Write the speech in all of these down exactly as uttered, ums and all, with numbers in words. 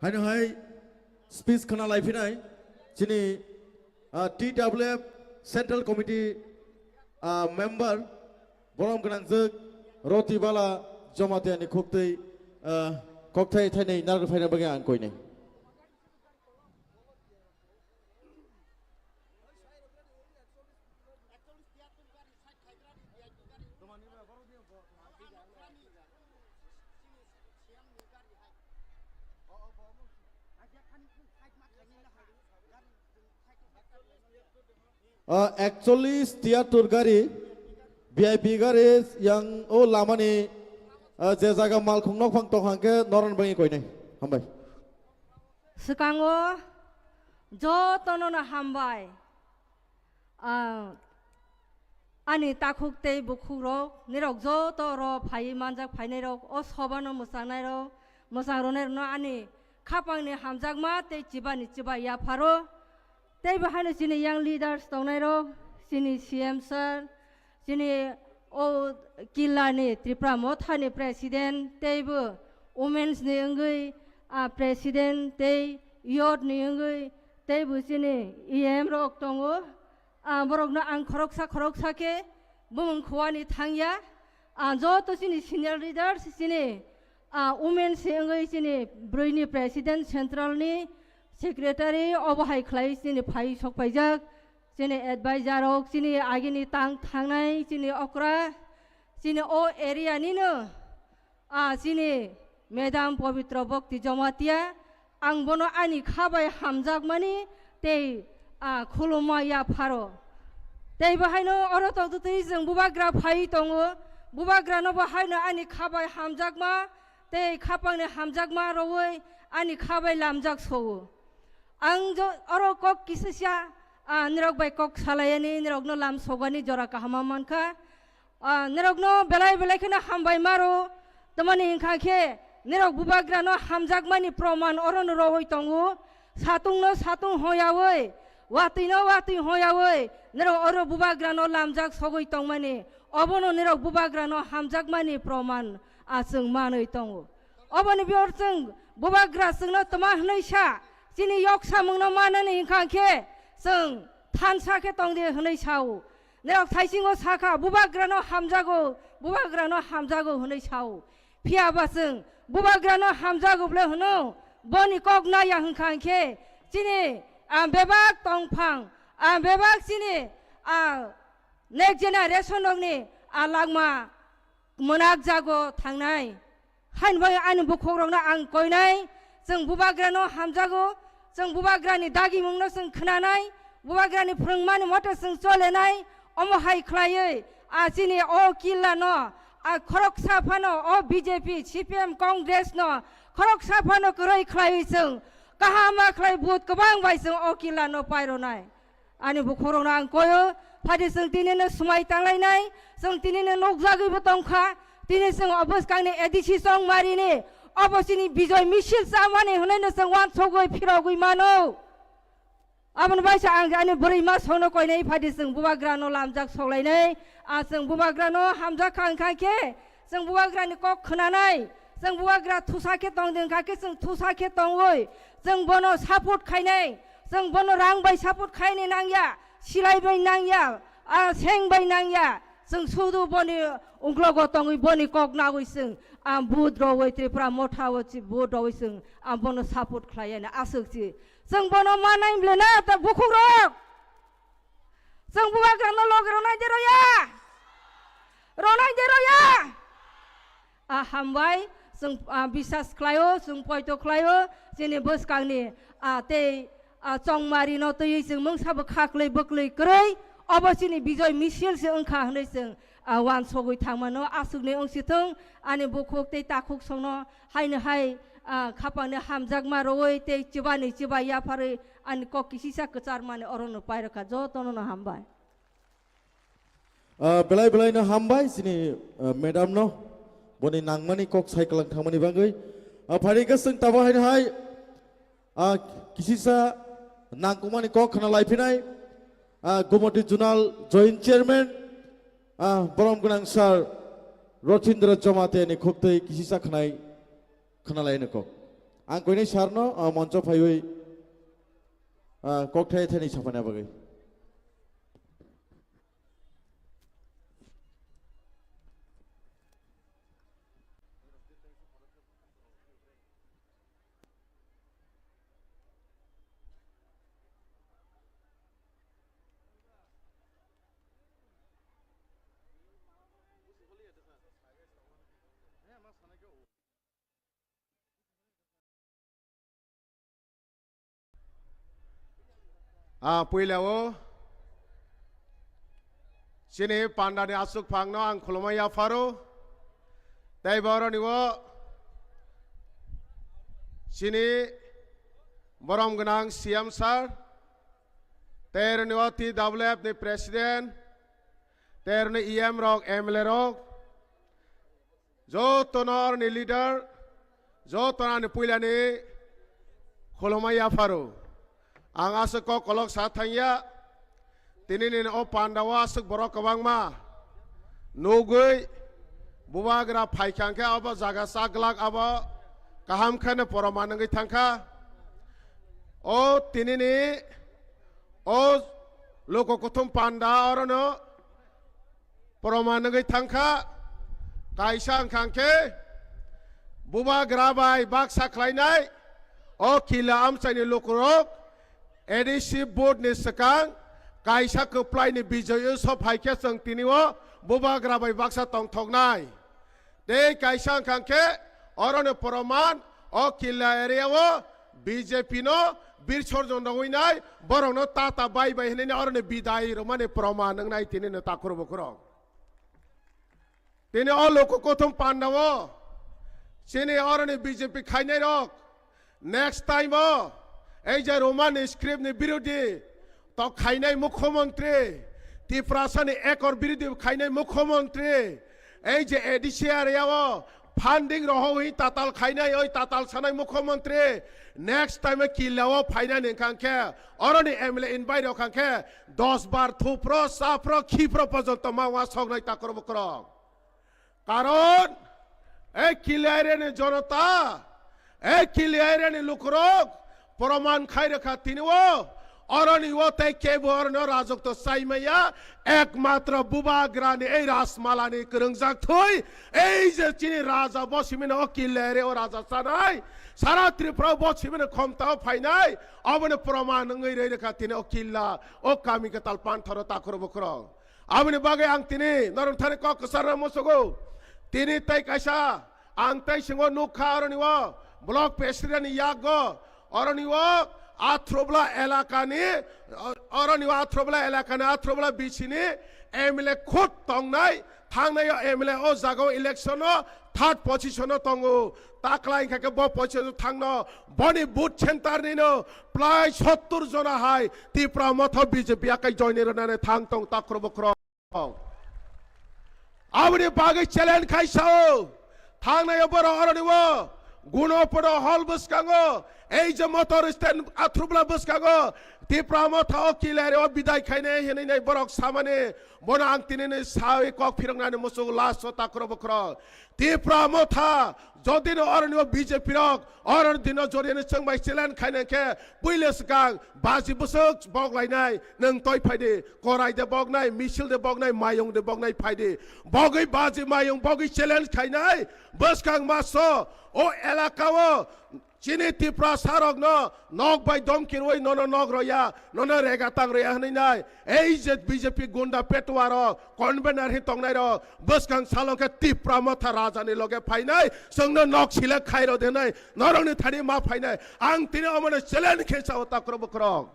Haino hai speech khna laiphinai chini, ah, T W F Central Committee, ah, member borom gwnangjwk Roti Bala Jamatia ni khuktwi, ah, kokthai thainwi narwk phaina bagwi ang koinai. Ah, ekchollis tiyatur gari, V I P gari yang o lamani, ah, je jaga malkhung nokphang tong hangkhe noron bangwi koinai. Hambai. Swkango jotono no hambai. Ah, ani takhuk tei bukhukrok, nirok joto oro phaiwi manjak phainairok, o sobano mwchangnairok, mwchang rwnairokno ani khapangni hamjakma tei chibani chiba yapharo. Tei bo haino chini young leaders tongnairok, chini C M sir, chini o killani Tripura Mothani president, tei bo womens ni wngwi, ah, president, tei youth ni wngwi, tei bo chini E M rok tongo. Ah, borokno ang khoroksa khoroksa khe bumung khuani thangya. Ah, joto chini senior leaders, chini, ah, women se wngwi chini brwi ni president, central ni secretary, obo hai khlai chini phai sok paijak. Chini advisor rok, chini agini tang thangnai, chini okra, chini o area nino, ah, chini Madam Pabitra Bhakti Jamatia, ang bono ani kha bai hamjakmani tei, ah, khulumma yapharo. Tei bo haino oro tongtwtwi chwng bubagra phaiwi tongo. Bubagrano bo haino ani kha bai hamjakma tei khapangni hamjakma rwui ani kha bai lamjak sogo. Ang jo-, oro kok kisisa, ah, nirok bai kok salayani, nirokno lam sogani jora kahama mankha. Ah, nirokno belai belai kheno hambai maro, tamani hwnkha khe nirok bubagrano hamjakmani proman orono rogwi tongo. Satungno satung hoyawi, watwino watwi hoyawi, nirok oro bubagrano lamjak sogwi tongmani, obono nirok bubagrano hamjakmani proman, ah, chwng manwi tongo. Oboni biyor chwng bubagra chwngno tma hwnwi sa, chini yok samungno manani hwnkha khe chwng thansa khe tongdi hwnwi sao. Nirok thaisingo sakha, bubagrano hamjago, bubagrano hamjago hwnwi sao. Phiya ba chwng bubagrano hamjago bwle hwno, boni kok naya hwnkha khe chini, ah, bebak tongphang, ah, bebak chini, ah, next generation rokni, ah, langma mwnakjago thangnai. Haini bagwi ani bukhukrokno ang koinai, chwng bubagrano hamjago, chwng bubagrani dagimungno chwng khnanai, bubagrani phwrwngmani mote chwng cholenai, omo hai khlaiwi, a chini o killano, a khoroksa phano o B J P, C P M, Congress no khoroksa phano kwrwi khlaiwi chwng kaham ma khlai vote kwbang bai chwng o killano paironai. Ani bukhukrokno ang koyo, phadi chwng tinino swmai tanglainai, chwng tinino nukjagwibo tongkha, tini chwng o bwskangni A D C Chongmarini obo chini Bijoy misil chamani hwnwi no chwng uansugwi phirogwi mano. Aboni baisa ang ani bwrwi ma songno koinai phadi chwng bubagrano lamjak soklainai, a chwng bubagrano hamjak kha wngkha khe, chwng bubagrani kok khwnanai, chwng bubagra thusa khe tongdi wngkha khe chwng thusa khe tongwi chwng bono support khainai, chwng bono rang bai support khaini nangya, silai bai nangya, a seng bai nangya, chwng sudu boni ungklogo tongwi boni kok nagwi chwng ang vote rogwi Tripura Motha o chi vote rogwi chwng ang bono support khlaiya na aswk chi. Chwng bono manai bwle na ta bukhukrok. Chwng bubagrano logi ronai de roya. Ronai de roya. A hambai, chwng, a, bisas khlaio, chwng poito khlaio, chini bwskangni, a, tei, a, Chongmarino twiwi chwng mungsabo khaklwi bwklwi kwrwi, obo chini Bijoy misil se wngkha hwnwi chwng, a, uansugwi thangmano, aswkni wngsithwng, ani bukhuk tei takhuk songno haino hai, a, khapangni hamjakma rwui tei chibani chiba yapharwi ani kok kisisa kwcharmani orono pairokha, jotono no hambai. Ah, belai belai no hambai chini, ah, madam no, boni nangmani kok sai kwlang thangmani bagwi. Ah, phari hwnkhe chwng tabuk haino hai, ah, kisisa nangkukmani kok khna laiphinai, ah, Gumoti Zonal Joint Chairman, ah, borom gwnang sir Rothindra Jamatia ni khuktwi kisisa khnai khna laino kok. Ang koinai sarno, ah, moncho phaiwi, ah, kokthai thani saphana bagwi. Ah, puila o chini panda ni aswk phang no ang khulumai yapharo. Tei boroni o chini borom gwnang C M sir, tei roni o T W F ni president, tei roni E M rok, M L A rok, jotono aroni leader, jotono ani puilani khulumai yapharo. Ang aswk kok kolok sa thangya, tini nini o panda o aswk borok kwbangma nugwi bubagra phaikha hwnkhe abo jaga chaglak abo kaham kheno poroman wngwi thangkha. O tinini o luku kuthum panda orono proman wngwi thangkha. Kaisa wngkha khe bubagra bai baksa khlainai o kila amchaini lukurok A D C vote ni swkang kaisa kwplaini bijoy wngso phaikhe chwng tini o bubagra bai baksa tongthoknai. Tei kaisa wngkha khe oroni proman o kila area o B J P no birsorjon rogwi nai borokno tata bai bai hinwi oroni bidai rwmani proman wngnai tini no takhro bukhro. Tini o luku kuthum panda o chini oroni B J P khainai rok next time o ei je Roman script ni birodhi to khainai mukhyamantri, Tiprasa ni ekor birodhi khainai mukhyamantri, ei je A D C area o funding rohoi tatal khainai oi tatal sanai mukhyamantri next time o killa o phainani wngkha khe oroni M L A invite rok kha khe dos bar thupro, sapro, khipro pojonto ma uasoknai takhro bukhro. Karon, e kila area ni jonota, e kila area ni lukurok, proman khai rwkha tini o, oroni o tei kebo oroni o rajok to sai maya, ekmatro bubagra ni ei Rajmala ni kwrwngjak thwi, ei je chini raja bo simino o kila area o raja chanai, sara Tripura bo simino khomta o phainai, oboni proman wngwi rwi rwkha tini o killa, o kami kwtal panthoro takhro bukhro. Aboni bagwi ang tini norok thani kok kwcharna musugo. Tini tei kaisa ang tei singo nukha oroni o block president ni yago oroni o Athrobla elakani, oroni o Athrobla elakani Athrobla bisini M L A khud tongnai, thangnai o M L A o jaga o election o third position o tongo. Taklai kha khe bo position o thangno boni booth center ni no plai sottur jona hai Tipra Motha B J P akai join rwnani thang tong takhro bukhro. Aboni bagwi challenge khai sao. Thangnai o borok oroni o Gunopodo hall bwskango, ei je motor stand Athrubla bwskango, Tipra Motha o kila area o bidai khainai hinwi nai borok samani, bono ang tinini sawi kok phiroknani muchungo last o takhro bukhro. Tipra Motha jodi no oroni o B J P rok oroni dino jodi no chwng bai challenge khainai khe puila swkang baji bwswk bok lainai, nwng toi phaidi, korai de boknai, misil de boknai, mayung de boknai phaidi, bogwi baji mayung bogwi challenge khainai, bwskang maso o elaka o chini Tiprasa rokno nok bai domki rwi nono nok roya, nono rega tang roya hwnwi nai. Ei je B J P gunda petuwa rok, convener hin tongnai rok, bwskang salo khe Tipra Motha raja ni loge phainai, chwngno nok select khai rw de nai, norokni thani ma phainai. Ang tini omono challenge khe sao takhro bukhro.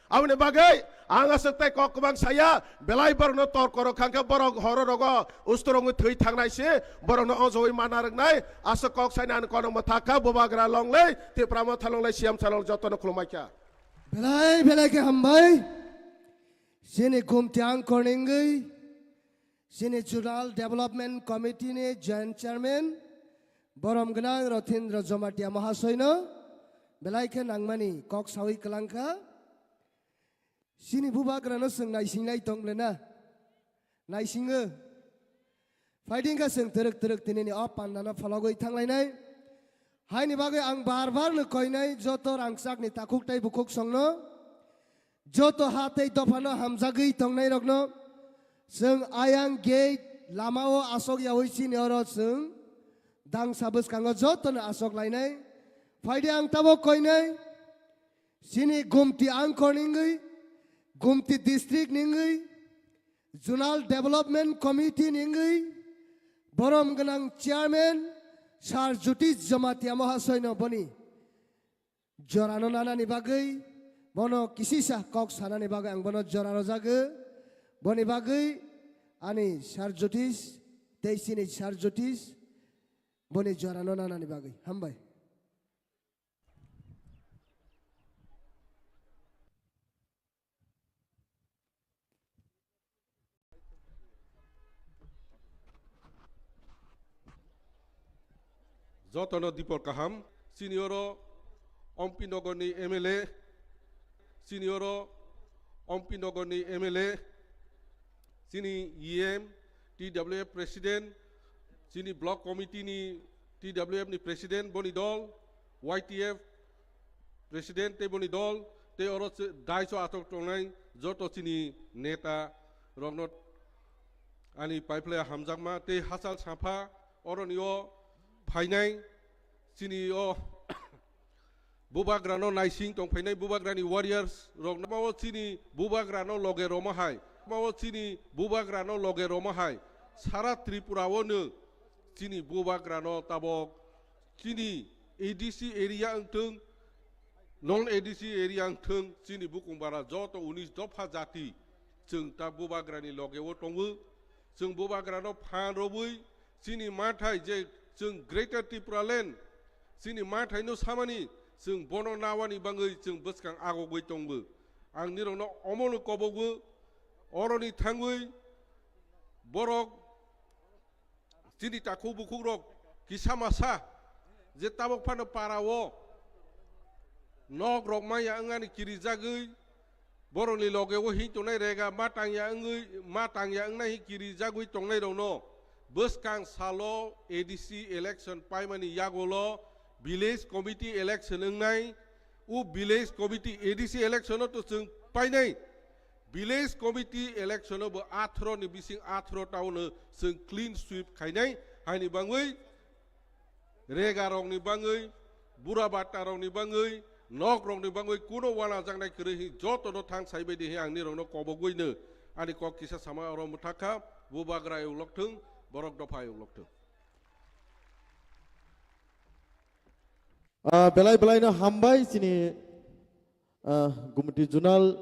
Aboni bagwi ang aswk tei kok kwbang saya, belai borokno torko rok kha khe borok horo rogo usturungwi thwi thangnai se, borokno o jogwi mana rwngnai, aswk kok saina ang kono mwthakha bubagra longlei, Tipra Motha longlei, C M sir long jotono khulumai kha. Belai belai khe hambai. Chini Gumti Angkor ni wngwi chini Zonal Development Committee ni Joint Chairman borom gwnang Rothindra Jomatia Mahasoyno belai khe nangmani kok sawi kwlangkha. Chini bubagrano chwng naisingnai tong le na? Naisingo. Phaidi wngkha chwng twrwk twrwk tinini o pandano phologwi thanglainai. Haini bagwi ang bar bar no koinai joto rangchakni takhuk tei bukhuk songno, joto ha tei dophano hamjagwi tongnairokno, chwng ayang gate lamao asok yaui chini oro chwng dangsa bwskango jotono asok lainai. Phaidi ang tabok koinai, chini Gumti angkor ningwi, Gumti district ningwi, Zonal Development Committee ningwi borom gwnang chairman Sir Jyotish Jamatia Mahasoyno boni jorano nanani bagwi, bono kisisa kok sanani bagwi ang bono jora rojagwi, boni bagwi ani Sir Jyotish tei chini Sir Jyotish boni jorano nanani bagwi. Hambai. Jotono dipor kaham, chini oro Ompi Nogorni M L A, chini oro Ompi Nogorni M L A, chini E M, T W F President, chini Block Committee ni T W F ni President boni dol, Y T F President tei boni dol, tei oro che-, daiso atok tongnai joto chini neta rokno ani paiphlai hamjakma tei hachal sapha oroni o phainai chini o bubagrano naising tongphainai bubagrani warriors rokno mao chini bubagrano loge roma hai, mao chini bubagrano loge roma hai sara Tripura o no chini bubagrano tabok chini A D C area wngthung, non A D C area wngthung, chini bukung bara joto unis dopha jati chwng ta bubagrani loge o tongo. Chwng bubagrano phan robwi chini mathai je chwng Greater Tripura Land, chini mathaino samani chwng bono nawani bangwi chwng bwskang agogwi tongo. Ang nirokno omono kobogo, oroni thangwi borok chini takhuk bukhuk rok kisa masa je tabok phano para o nok rok maya wngani kirijagwi borokni loge o hing tongnai rega ma tangya wngwi, ma tangya wngnai hing kirijagwi tongnai rokno bwskang salo A D C election paimani yagulo village committee election wngnai. O village committee A D C election o to chwng painai. Village committee election o bo atharo ni bising atharo ta o no chwng clean sweep khainai. Haini bangwi rega rok ni bangwi, bura bata rok ni bangwi, nok rok ni bangwi kuno wana jaknai kwrwi hi joto no thang sai bai di hi ang nirok no kobogwi no ani kok kisa sama oro mwthakha, bubagra uklok thung, borok dopha uklok thung. Ah, belai belai no hambai chini, ah, Gumti Zonal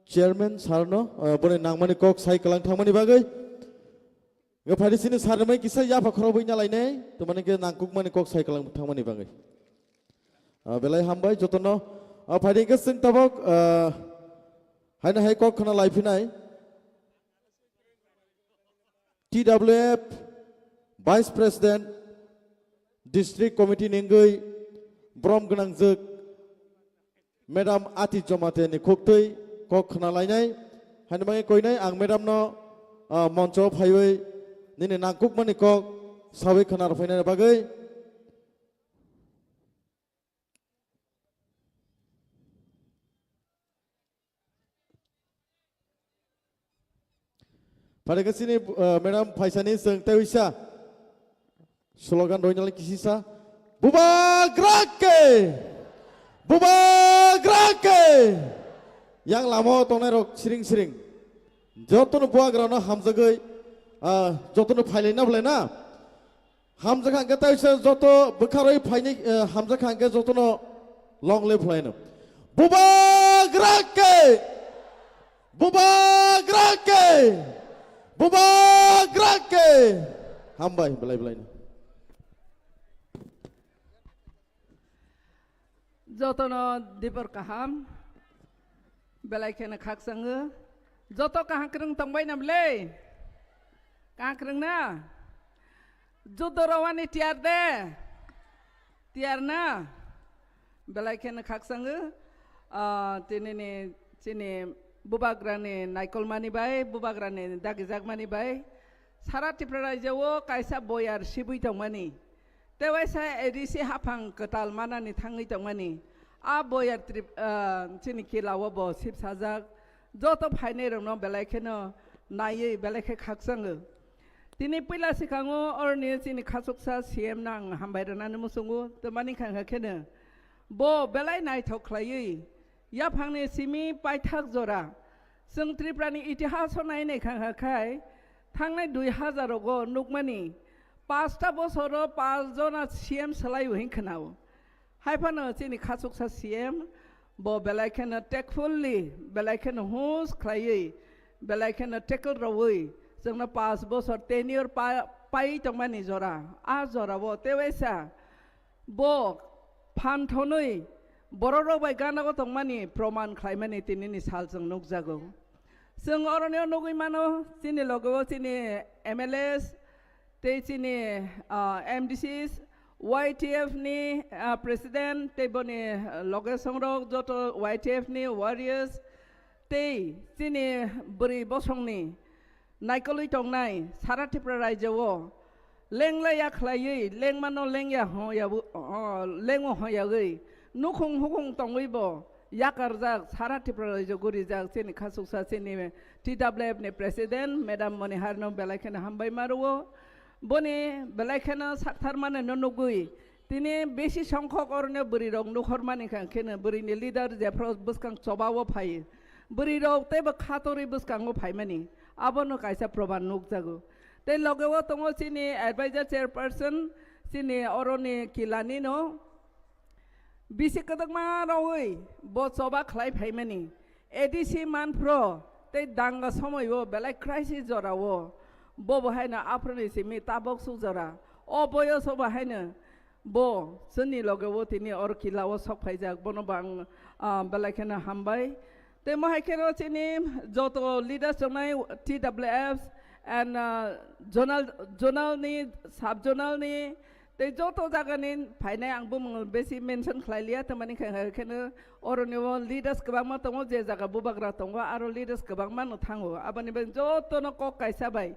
Chairman sir no, ah, boni nangmani kok sai kwlang thangmani bagwi. Nga phaidi chini sir mai kisa yapha khorobwi na lainai, to mane ke nangkukmani kok sai kwlang thangmani bagwi. Ah, belai hambai jotono. Ah, phaidi ke sing tabok, ah, haina hai kok khana lai phinai. T W F Vice President, District Committee ningwi borom gwnangjwk Madam Ati Jamatia ni khuktwi kok khna lainai. Haini bagwi koinai ang Madam no, ah, moncho phaiwi nini nangkukmani kok sawi khna rwphainani bagwi. Phaidi khe chini, uh, madam phaisani chwng tei uisa slogan roinali kisisa, "Bubagra ke! Bubagra ke!" Yang lama o tongnai rok siring siring. Jotono bubagra no hamjagwi, ah, jotono phailai na belai na. Hamjakha hwnkhe tei se joto bwkharwi phaini, eh, hamjakha hwnkhe jotono long live khlaino. Bubagra ke! Bubagra ke! Bubagra ke! Hambai, belai belaino. Jotono dipor kaham, belai kheno khakchangwi. Joto kaham kwrwng tongbai na bwle? Kaham kwrwng na? Judo rwani tiyar de? Tiyar na? Belai kheno khakchangwi. Ah, tinini chini bubagrani naikolmani bai, bubagrani dagijakmani bai, sara Tripura rajyo o kaisa boyar sibwi tongmani. Tewaisa A D C haphang kwtal manani thangwi tongmani. A boyar Trip-, ah, chini kilao bo sipsajak. Joto phainairokno belai kheno naiwi belai khe khakchango. Tini puila swkango oroni chini khachuksa C M no ang hambai rwnani muchungo, twmani kha kha kheno bo belai naithok khlaiwi yaphangni simi paithak jora. Chwng Tripurani itihaso nai nai kha kha khai thangnai dui hazar rogo nukmani, pasta bosoro pas jona C M swlaiwi hwn khwnao. Hai phano chini khachuksa C M bo belai kheno tactfully, belai kheno hus khlaiwi, belai kheno tackle rwui chwngno pas bosor tenure pa-, pai tongmani jora. A jorao tewaisa bo phan thonwi bororok bai ganago tongmani proman khlaimani tinini sal chwng nukjago. Chwng oroni nugwi mano, chini logeo chini M L As, tei chini, ah, M D Cs, Y T F ni, ah, President, tei boni, ah, loge songrok joto Y T F ni warriors, tei chini bwrwi bosongni naikolwi tongnai sara Tripura rajyo o lenglaiya khlaiwi, lengmano lengya hwnyabu-, o, lengo hwnyawi, nukhung hukhung tongwi bo yakarjak, sara Tripura rajyo gurijak chini khachuksa chini T W F ni President Madam Monihar no belai kheno hambai ma rwo. Boni belai kheno sakthar mano no nugwi tini besi songkhok oroni bwrwi rok nukhor mani kha kheno bwrwi ni leader jephru bwskang choba o phai. Bwrwi rok teibo khatorwi bwskango phaimani. Abono kaisa proman nukjago. Tei loge o tongo chini advisor chairperson, chini oroni kilani no. Bisi kwdwkma rogwi bo choba khlai phaimani. A D C manphro tei danga somoio belai crisis jorao. Bo bo haino aphroni simi tabok suk jora. O boyoso bo haino bo chwngni loge o tini or kila o sok phaijak. Bono bo ang, ah, belai kheno hambai. Tei mo hai kheno chini joto leaders tongnai T W Fs and, ah, zonal, zonal ni, sub zonal ni, tei joto jaga ni phainai ang bumung besi mention khlai liya, tamani khe, kheno oroni o leaders kwbangma tongo, je jaga bubagra tongo, aro leaders kwbangma no thango. Aboni bagwi joto no kok kaisa bai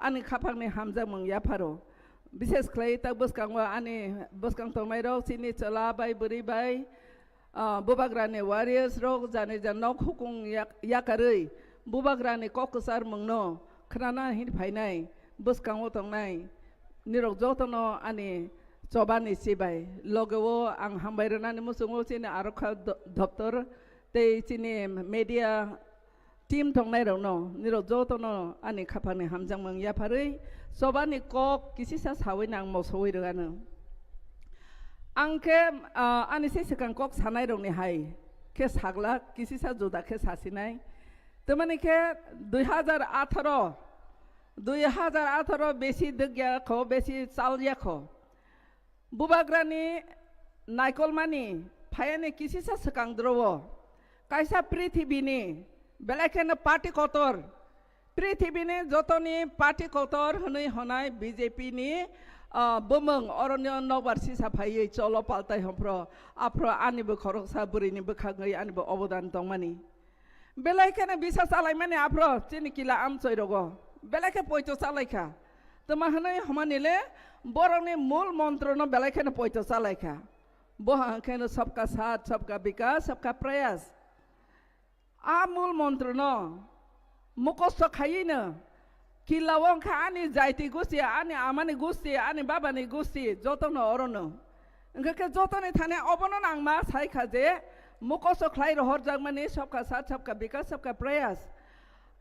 ani khaphang ni hamjakmung yapharo. Bishes khlai tak bwskango ani bwskang tongnai rok chini chwla bai bwrwi bai, ah, bubagrani warriors rok jani jan nok hukung yak-, yakarwi bubagrani kok kwchar mungno khnana hin phainai bwskango tongnai nirok jotono ani chobani chibai. Loge o ang hambai rwnani muchungo chini arokha do-, doptor tei chini media team tongnai rokno, nirok jotono ani khaphangni hamjakmung yapharwi chobani kok kisisa sawi nang mosowi rwgano. Ang khe, ah, ani se swkang kok sanai rokni hai khe saglak kisisa juda khe sasinai. Tamani khe dui hazar atharo, dui hazar atharo besi dwgya kho, besi chalya kho. Bubagrani naikolmani phayani kisisa swkang doro-o kaisa prithibini belai kheno party kotor, prithibini jotoni party kotor hwnwi honai B J P ni, ah, bumung oroni nokbar sisa phaiwi cholo paltai hwnphro, aphro anibo khoroksa bwrwini bwkhagwi anibo obodan tongmani. Belai kheno bisa chalaimani aphro chini kila amchoi rogo belai khe poito chalaikha. Tama hwnwi hwnmani le borokni mul montrono belai kheno poito chalaikha. Bo hwnkheno sabka saath, sabka bikas, sabka prayas. A mul montrono mukhosto khaiwino kila wngkha ani jaiti gusti, ani amani gusti, ani babani gusti, jotono orono. Hwnkhe khe jotoni thani obono nangma sai kha je mukhosto khlai rohorjakmani sabka saath, sabka bikas, sabka prayas.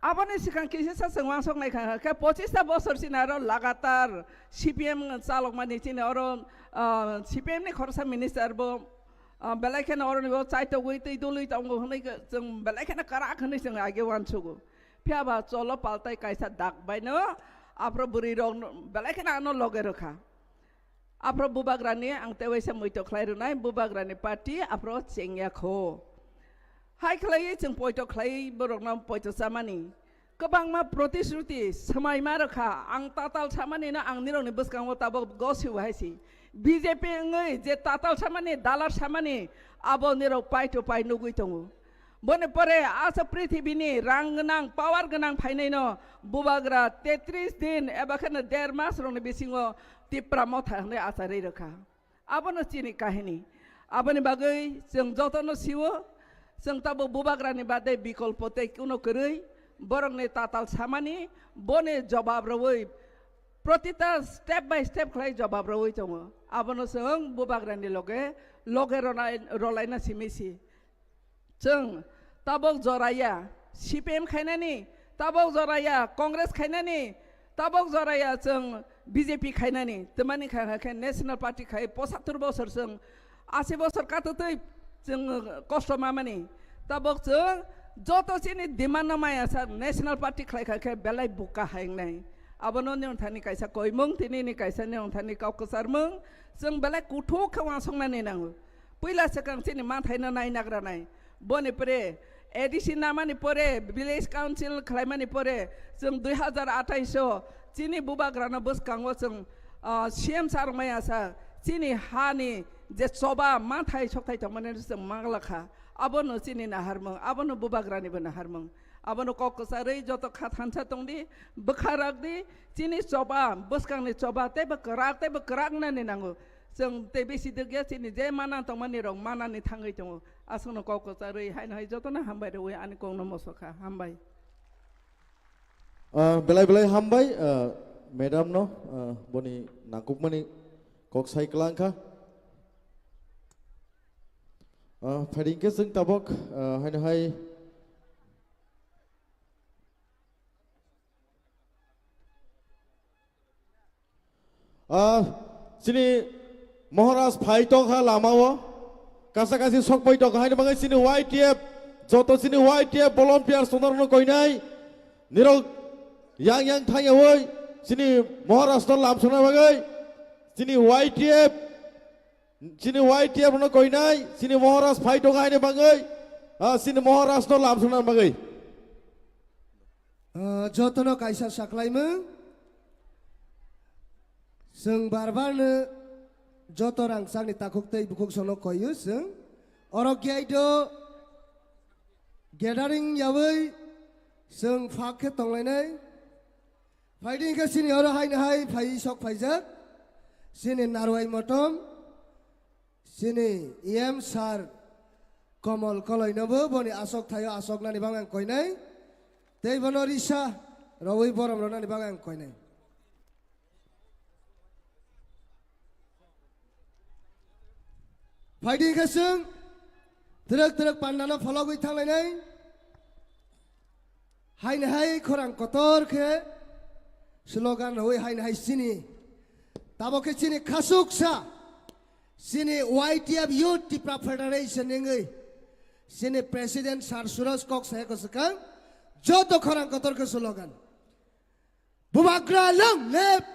Aboni swkang kisisa chwng uansuk nai kha khe pochista bosor chini aro lagatar C P M chalokmani chini oro, ah, C P M ni khoroksa minister bo, ah, belai kheno oroni bo chaitogwi twi dului tongo hwnwi khe chwng belai kheno kwrak hwnwi chwng age uansugo. Phiya ba cholo paltai kaisa dak baino aphro bwrwi rok belai kheno ano loge rwkha. Aphro bubagrani ang tewaisa muito khlai rwnai, bubagrani party aphro chengya kho. Hai khlaiwi chwng poito khlaiwi borokno poito chamani. Kwbangma protishruti swmaima rwkha, ang tatal samanino ang nirokni bwskango tabok gosibo hai si. B J P wngwi je tatal samani, dalar samani, abo nirok pai to pai nugwi tongo. Boni pore asa prithibini rang gwnang, power gwnang phainaino bubagra tetris din eba kheno der mas rokni bisingo Tipra Motha hwnwi achai rwkha. Abono chini kahini. Aboni bagwi chwng jotono sio, chwng tabuk bubagrani baade bikolpo tei kuno kwrwi, borokni tatal samani, boni jobab rwui, protita step by step khlai jobab rwui tongo. Abono chwng bubagrani loge, loge ronai-, rolaina simi si. Chwng tabok joraya C P M khainani, tabok joraya Congress khainani, tabok joraya chwng B J P khainani. Twmani kha khe National Party khai pochattor bosor chwng, ashi bosor katwtwi chwng kosto mamani. Tabok chwng joto chini demand no maya sa National Party khlai kha khe belai buka hai wngnai. Abono nini thani kaisa koimung, tini ni kaisa nini thani kok kwcharmung, chwng belai kuthuk khe uansuknani nango. Puila swkang chini manthaino nainagranai. Boni pore A D C namani pore, village council khlaimani pore, chwng dui hazar athais o chini bubagrano bwskango chwng, ah, C M sir maya sa chini hani je choba manthai sokthai tongmani chwng manglakha. Abono chini naharmung, abono bubagranibo naharmung. Abono kok kwcharwi joto kha thansa tongdi, bwkha rakdi, chini choba, bwskangni choba teibo kwrak, teibo kwrak wngnani nango. Chwng tei bisi dwkya chini je mana tongmani rok manani thangwi tongo. Aswkno kok kwcharwi haino hai jotono hambai rwui ani kokno mosokha. Hambai. Ah, belai belai hambai, ah, madam no, ah, boni nangkukmani kok sai kwlangkha. Ah, phaidi hwnkhe chwng tabok, ah, haino hai Ah, chini Maharaj phai tongkha lamao, kasa kasi sokpai tongkha, haini bagwi chini Y T F, joto chini Y T F volunteer sonorno koinai, nirok yang yang thangyawi chini Maharaj no lamsokna bagwi chini Y T F, chini Y T F no koinai, chini Maharaj phai tongkha haini bagwi, ah, chini Maharaj no lamsokna bagwi. Ah, jotono kaisa saklaimung. Chwng bar barno joto rangchakni takhuk tei bukhuk sono koiyo chwng. Oro gate o gathering yawi chwng phak khe tonglainai. Phaidi hwnkhe chini oro haino hai phai sok phaijak. Chini Narwai Motom. Chini E M sir Komol Koloinobo boni asok thaio asoknani bagwi ang koinai. Tei bono risa rwui borom rwnani bagwi ang koinai. Phaidi hwnkhe chwng twrwk twrwk pandano phologwi thanglainai. Haini hai khorang kotor khe slogan rwui haini hai chini. Tabo khe chini khasuksa chini Y T F Youth Tipra Federation wngwi chini President Sir Suraj kok saya kwchwkang joto khorang kotor khe slogan. Bubagra long live!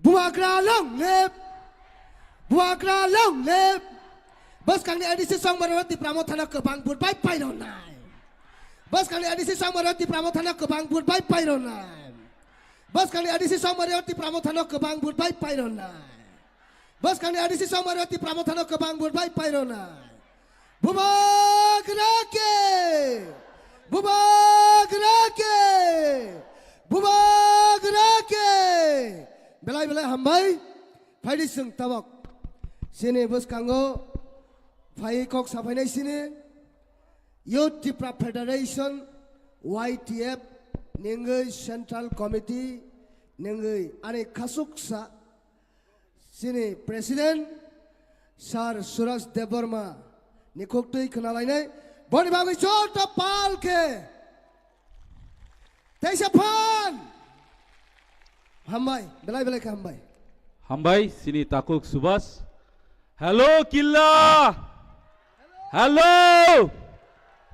Bubagra long live! Bubagra long live! Bwskangni A D C songmaro Tipra Mothano kwbang vote bai pairwnai. Bwskangni A D C songmaro Tipra Mothano kwbang vote bai pairwnai. Bwskangni A D C songmaro Tipra Mothano kwbang vote bai pairwnai. Bwskangni A D C songmaro Tipra Mothano kwbang vote bai pairwnai. Bubagra ke! Bubagra ke! Bubagra ke! Belai belai hambai. Phaidi chwng tabok. Chini bwskango phai kok saphainai chini Youth Tipra Federation, Y T F, ningwi Central Committee, ningwi ani khasuksa chini President, Sir Suraj Debbarma ni khuktwi khwnalainai. Boni bagwi joto pal khe teisa phan. Hambai, belai belai khe hambai. Hambai, chini takhuk Subhas. Hello, Killa! Hello!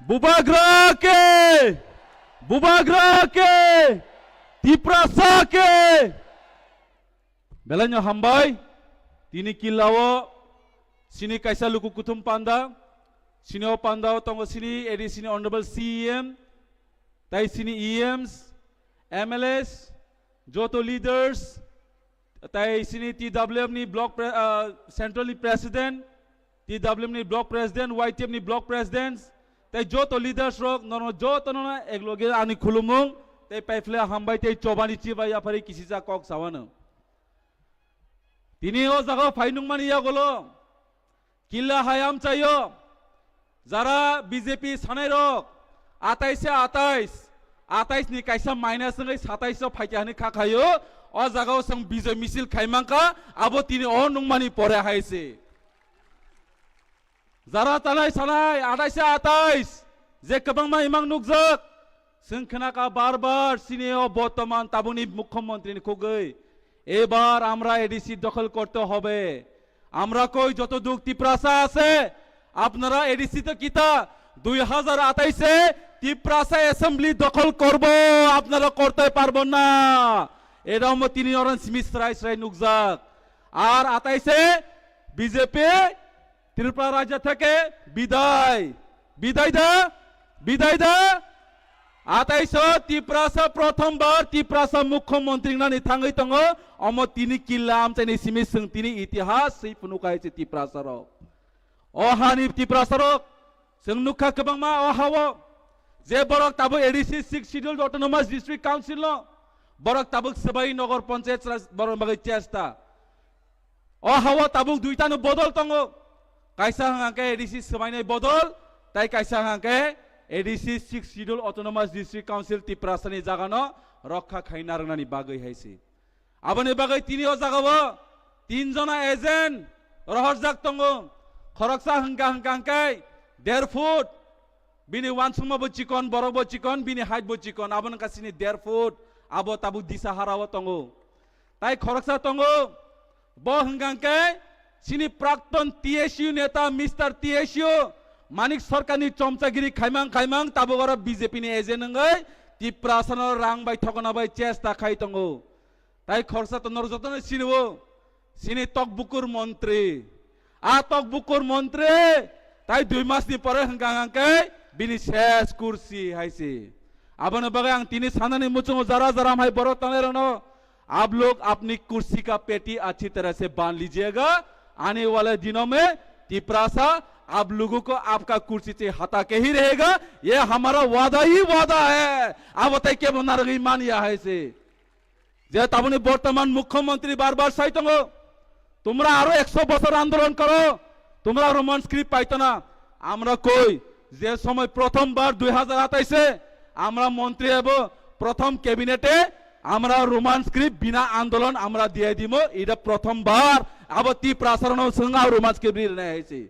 Bubagra ke! Bubagra ke! Tiprasa ke! Belaino hambai, tini Killao, chini kaisa luku kuthum panda, chini o pandao tongo chini A D C ni Honorable C E M, tai chini E Ms, M L As, joto leaders, tai chini T W F ni block pre-, ah, central ni president, T W F ni block president, Y T F ni block presidents, tei joto leaders rok norok jotono ekloge ani khulumung tei paiphle hambai tei chobani chibai yaphari kisisa kok sawano. Tini o jaga phai nungmani yagolo killa hai amchaio jara B J P sanai rok atais se atais, atais ni kaisa minus wngwi satais o phaikha hwnwi kha khaio. O jaga o chwng bijoi misil khai mankha, abo tini o nungmani pore hai se. Jara tanai sanai atais se atais je kwbangma imang nukjak, chwng khnakha bar bar chini o bortoman tabukni mukhyamantri ni khugwi, "Ebar amra A D C dokhol korte hobe." Amra koi joto duk Tiprasa ase, apnara A D C to kita, dui hazar atais se Tiprasa assembly dokhol korbo, apnara korte parbo na. Edaomo tini oran simi srai srai nukjak. Ar atais se B J P Tripura rajya theke bidai. Bidai da? Bidai da? Atais o Tiprasa prothom bar Tiprasa mukhyamantri wngnani thangwi tongo. Omo tini killa amchaini simi chwng tini itihas swi phunukha hai se Tiprasa rok. O hani Tiprasa rok chwng nukha kwbangma o hao je borok tabuk A D C Sixth Scheduled Autonomous District Council no borok tabuk swbai nogor panchayat borok bagwi chesta. O hao tabuk duitano bodol tongo. Kaisa hwnkha khe A D C swbainai bodol, tai kaisa hwnkha khe A D C Sixth Schedule Autonomous District Council Tiprasani jagano rokha khaina rwnani bagwi hai se. Aboni bagwi tini o jagao tin jona agent rohorjak tongo. Khoroksa hwnkha hwnkha hwnkhe der foot, bini uansukma bo chikon, borok bo chikon, bini height bo chikon, abo wngkha chini der foot, abo tabuk Disa harao tongo. Tai khoroksa tongo, bo hwnkha khe chini prakton T S U neta Mister T S U Manik Sarkarni chomchagiri khaimang khaimang tabuk oro B J P ni agent wngwi Tiprasano rang bai thokna bai chesta khai tongo. Tai khoroksa to norok jotono sinio, chini tokbukur montri. A tokbukur montri tai dui masni pore hwnkha hwnkha khe bini ses kursi hai se. Aboni bagwi ang tini sanani muchungo jara jara hai borok tongnairokno, "आप लोग अपनी कुर्सी का पेटी अच्छी तरह से बांध लीजिएगा, आने वाले दिनों में तिपरासा आप लोगों को आपका कुर्सी से हटा के ही रहेगा, ये हमारा वादा ही वादा है।" Abo tai kebo narwgwi manya hai se. Je tabukni bortoman mukhyamantri bar bar sai tongo, "Tumra aro ekso bochor andolon koro, tumra Roman script paito na." Amra koi, je somoy prothom bar dui hazar atais e amra montri ebo prothom cabinet e amra Roman script bina andolon amra diye dimo, ida prothom bar abo Tiprasa rokno chwng a Roman script ri rwnai hai se.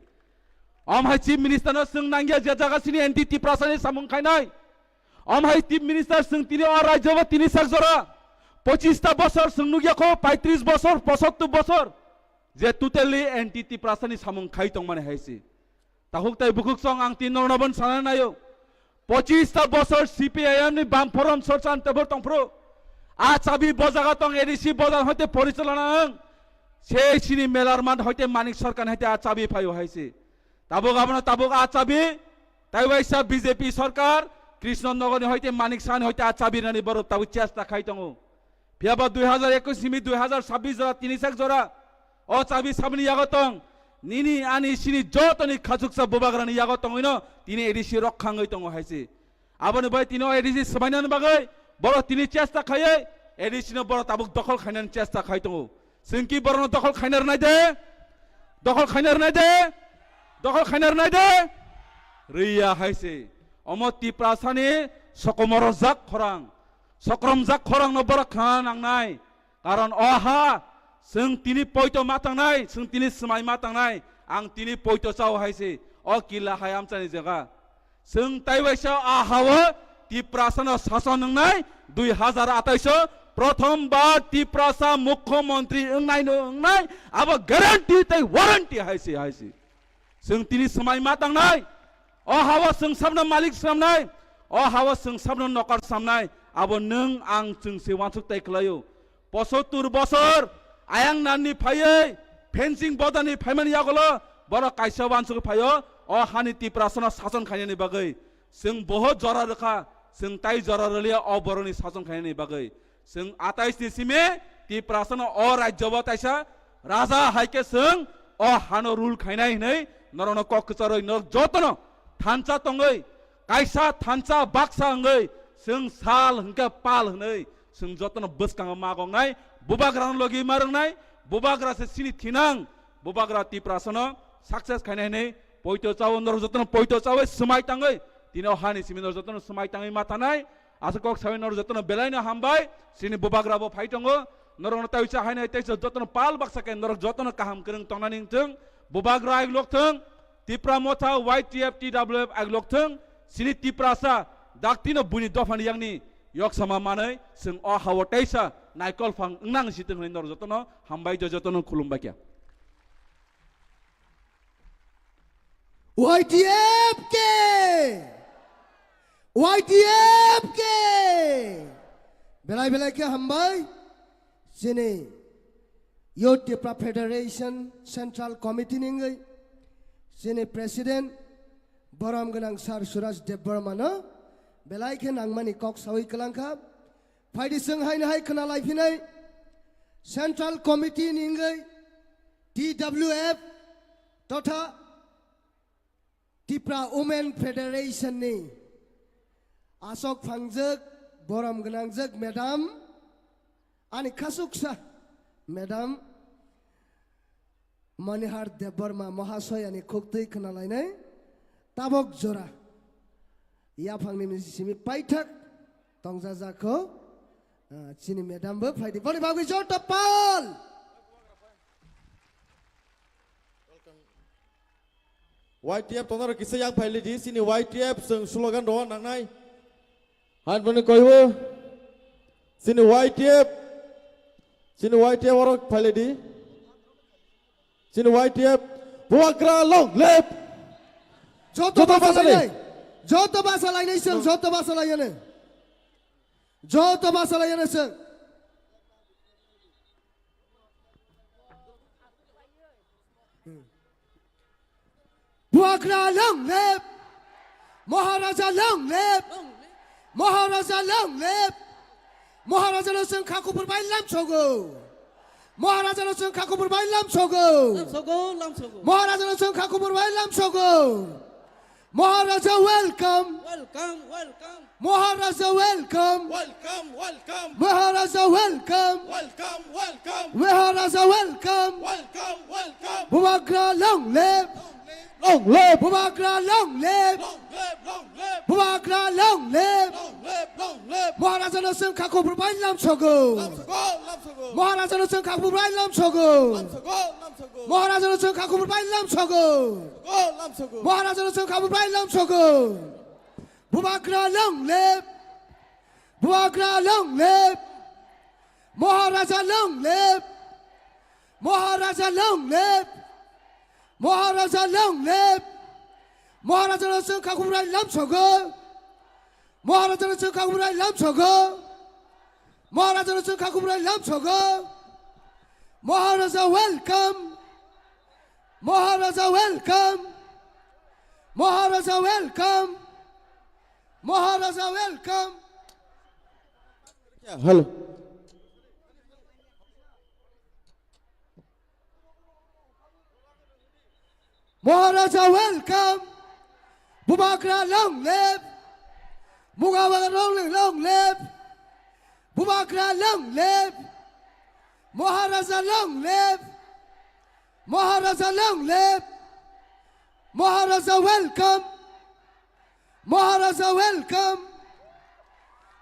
Om hai Chief Minister no chwng nangya je jaga chini anti Tiprasa ni samung khainai. Om hai Chief Minister chwng tini o rajyo bo tini sak jora pochista bosor chwng nukya kho, paitris bosor, posottur bosor je totally anti Tiprasa ni samung khai tongmani hai se. Tahuk tai bukhuk song ang tin norno bon sana nayo. Pochista bosor C P I M ni bam forum sorchan tebor tongphru. A chabi bojaga tong A D C bojar hoite porichalona ang. Se chini melar man hoite Manik Sarkar hoite a chabi phaio hai se. Tabuk abono tabuk a chabi, tai waisa B J P sarkar, Krishna Nogor ni hoite Manik Saha ni hoite a chabi rwnani borok tabuk chesta khai tongo. Phiya ba dui hazar ekwis simi dui hazar chabbish jora, tini sak jora, o chabi sabini yago tong, nini ani sini jotoni khachuksa bubagrani yago tongwino tini A D C rok khangwi tongo hai se. Aboni bai tini o A D C swbainani bagwi borok tini chesta khaiwi A D C no borok tabuk dokhol khainani chesta khai tongo. Chwng ki borokno dokhol khaina rwnai de? Dokhol khaina rwnai de? Dokhol khaina rwnai de? Rwya hai se. Omo Tiprasani sokomorojak khorang, sokromjak khorangno borok khna nangnai. Karon o ha chwng tini poito ma tangnai, chwng tini swmai ma tangnai, ang tini poito chao hai se, o killa hai amchani jaga. Chwng tai waisa a hao Tiprasano sason wngnai, dui hazar atais o prothom bar Tiprasa mukhyamantri wngnaino wngnai, abo guarantee tai warranty hai se, hai se. Chwng tini swmai ma tangnai, o hao chwng sabno malik samnai, o hao chwng sabno nokar samnai, abo nwng ang chwng se uansuk tai khlaio. Posottur bosor ayang nanni phaiwi, fencing bodani phaimani yagulo borok kaisa uansuk phaio, o hani Tiprasano sason khainani bagwi. Chwng boho jora rwkha, chwng tai jora rwliya o borokni sason khainani bagwi. Chwng atais ni simi Tiprasano o rajyo bo taisa raja hai khe chwng o hano rule khainai hwnwi norokno kok kwcharwi norok jotono thansa tongwi Kaisa thansa baksa wngwi chwng sal hwnkhe pal hwnwi chwng jotono bwskango magongnai, bubagrano logi ma rwngnai, bubagra se chini thinang, bubagra Tiprasano success khainai hwnwi poito chao, norok jotono poito chawi swmai tangwi tini o hani simi norok jotono swmai tangwi ma thanai. Aswk kok sawi norok jotono belaino hambai, chini bubagra bo phai tongo, norokno taiwi cha hainai tei jotono pal baksa khe norok jotono kaham kwrwng tongnani wngthwng, bubagra aiglok thwng, Tipra Motha, Y T F, T W F aiglok thwng, chini Tiprasa daktino buini dophani yakni yoksama manwi chwng o hao teisa naikol phang wngnang si thwng hwnwi norok jotono hambai, jotono khulumbai khe. Y T F ke! Y T F ke! Belai belai khe hambai. Chini Youth Tipra Federation Central Committee ni wngwi chini President borom gwnang Sir Suraj Debbarma no belai khe nangmani kok sawi kwlangkha. Phaidi chwng haino hai khna laiphinai Central Committee ni wngwi T W F totha Tipra Women Federation ni aswk phangjak, borom gwnangjak madam, ani khasuksa madam Manihar Debbarma Mahasayani khuktwi khna lainai tabok jora yaphangni simi paithak tongjajak kho, ah, chini madam bo phaidi boni bagwi joto pal. Y T F tongnaro kisa yang phailidi, chini Y T F chwng slogan rw nangnai. Han boni koibo, chini Y T F, chini Y T F oro phailidi. Chini Y T F, Bubagra long live! Joto joto basa basa lainai. Joto basa lainai chwng, joto basa lainai. Joto basa lainai chwng. Bubagra long live! Maharaja long live! Maharaja long live! Maharaja no chwng kha kubur bai lamsogo. Maharaja no chwng kha kubur bai lamsogo. Lamsogo, lamsogo. Maharaja no chwng kha kubur bai lamsogo. Maharaja welcome. Welcome, welcome. Maharaja welcome. Welcome, welcome. Maharaja welcome. Welcome, welcome. Maharaja welcome. Welcome, welcome. Bubagra long live. Long live. Bubagra long live. Long live, long live. Bubagra long live. Long live, long live. Maharaja no chwng kha kubur bai lamsogo. Lamsogo, lamsogo. Maharaja no chwng kha kubur bai lamsogo. Lamsogo, lamsogo. Maharaja no chwng kha kubur bai lamsogo. Lamsogo, lamsogo. Maharaja no chwng kha kubur bai lamsogo. Bubagra long live! Bubagra long live! Maharaja long live! Maharaja long live! Maharaja long live! Maharaja no chwng kha kubur bai lamsogo. Maharaja no chwng kha kubur bai lamsogo. Maharaja no chwng kha kubur bai lamsogo. Maharaja welcome. Maharaja welcome. Maharaja welcome. Maharaja welcome. Hello. Maharaja welcome. Bubagra long live. Bubagra long live, long live. Bubagra long live. Maharaja long live. Maharaja long live. Maharaja welcome. Maharaja welcome.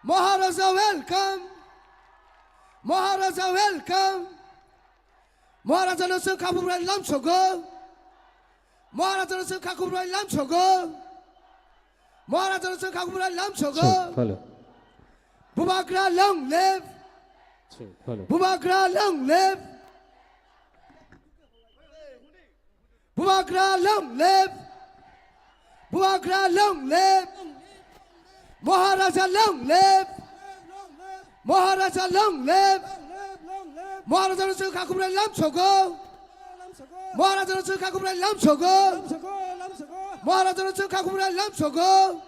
Maharaja welcome. Maharaja welcome. Maharaja no chwng kha kubur bai lamsogo. Maharaja no chwng kha kubur bai lamsogo. Maharaja no chwng kha kubur bai lamsogo. Hello. Bubagra long live. Hello. Bubagra long live. Bubagra long live! Bubagra long live! Maharaja long live! Maharaja long live! Maharaja no chwng kha kubur bai lamsogo! Maharaja no chwng kha kubur bai lamsogo! Maharaja no chwng kha kubur bai lamsogo!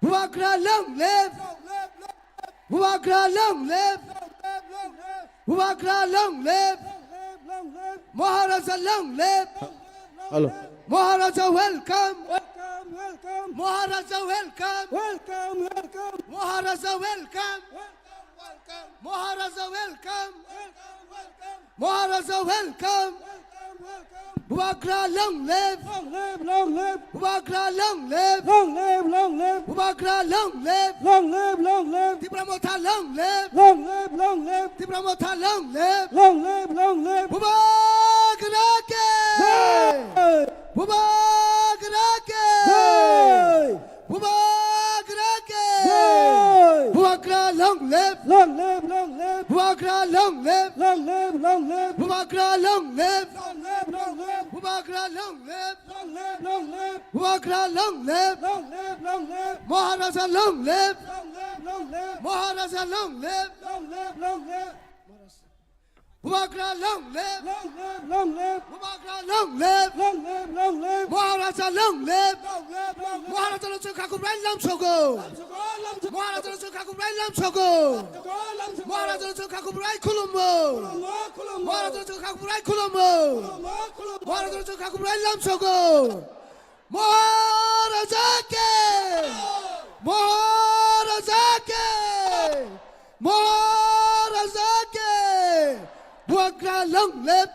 Bubagra long live! Bubagra long live! Bubagra long live! Maharaja long live! Hello. Maharaja welcome! Welcome. Maharaja welcome. Welcome, welcome. Maharaja welcome. Welcome, welcome. Maharaja welcome. Welcome, welcome. Maharaja welcome. Welcome, welcome. Bubagra long live. Long live, long live. Bubagra long live. Long live, long live. Bubagra long live. Long live, long live. Tipra Motha long live. Long live, long live. Tipra Motha long live. Long live, long live. Bubagra ke. Jai. Bubagra ke. Jai. Bubagra ke. Jai. Bubagra long live. Long live, long live. Bubagra long live. Long live, long live. Bubagra long live. Long live, long live. Bubagra long live. Long live, long live. Bubagra long live. Long live, long live. Maharaja long live. Long live, long live. Maharaja long live. Long live, long live. Bubagra long live. Long live, long live. Bubagra long live. Long live, long live. Maharaja long live. Long live, long live. Maharaja no chwng kha kubrai lam sogo. Lam sogo, lam sogo. Maharaja no chwng kha kubrai lam sogo. Lam sogo, lam sogo. Maharaja no chwng kha kubrai khulumbo. Khulumbo, khulumbo. Maharaja no chwng kha kubrai khulumbo. Khulumbo, khulumbo. Maharaja no chwng kha kubrai lam sogo. Maharaja ke! Maharaja ke! Maharaja ke! Bubagra long live!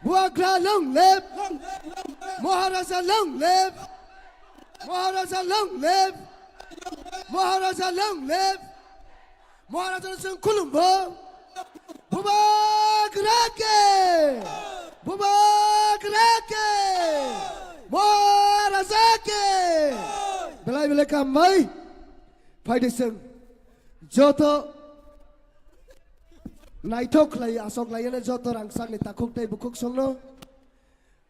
Bubagra long live! Maharaja long live! Maharaja long live! Maharaja long live! Maharaja no chwng khulumbo. Bubagra ke. Bubagra ke. Maharaja ke. Belai belai kambai. Phaidi chwng joto naithok khlai asok laiyana joto rangchakni takhuk tei bukhuk songno.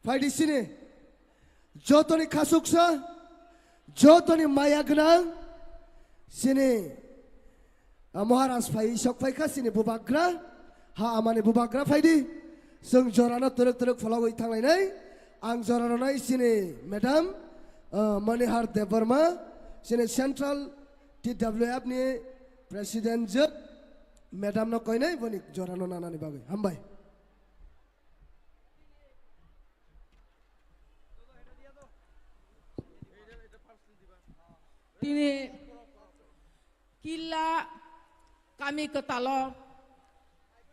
Phaidi sini jotoni khasuksa, jotoni maya gwnang, sini, ah, Maharaj phai, sok phaikha sini bubagra, ha amani bubagra phaidi, chwng jorano twrwk twrwk phologwi thanglainai, ang jora rwnai sini madam, ah, Manihar Debbarma, sini Central T W F ni President jwk, madam no koinai boni jorano nanani bagwi, hambai. Tini Killa kami kwtalo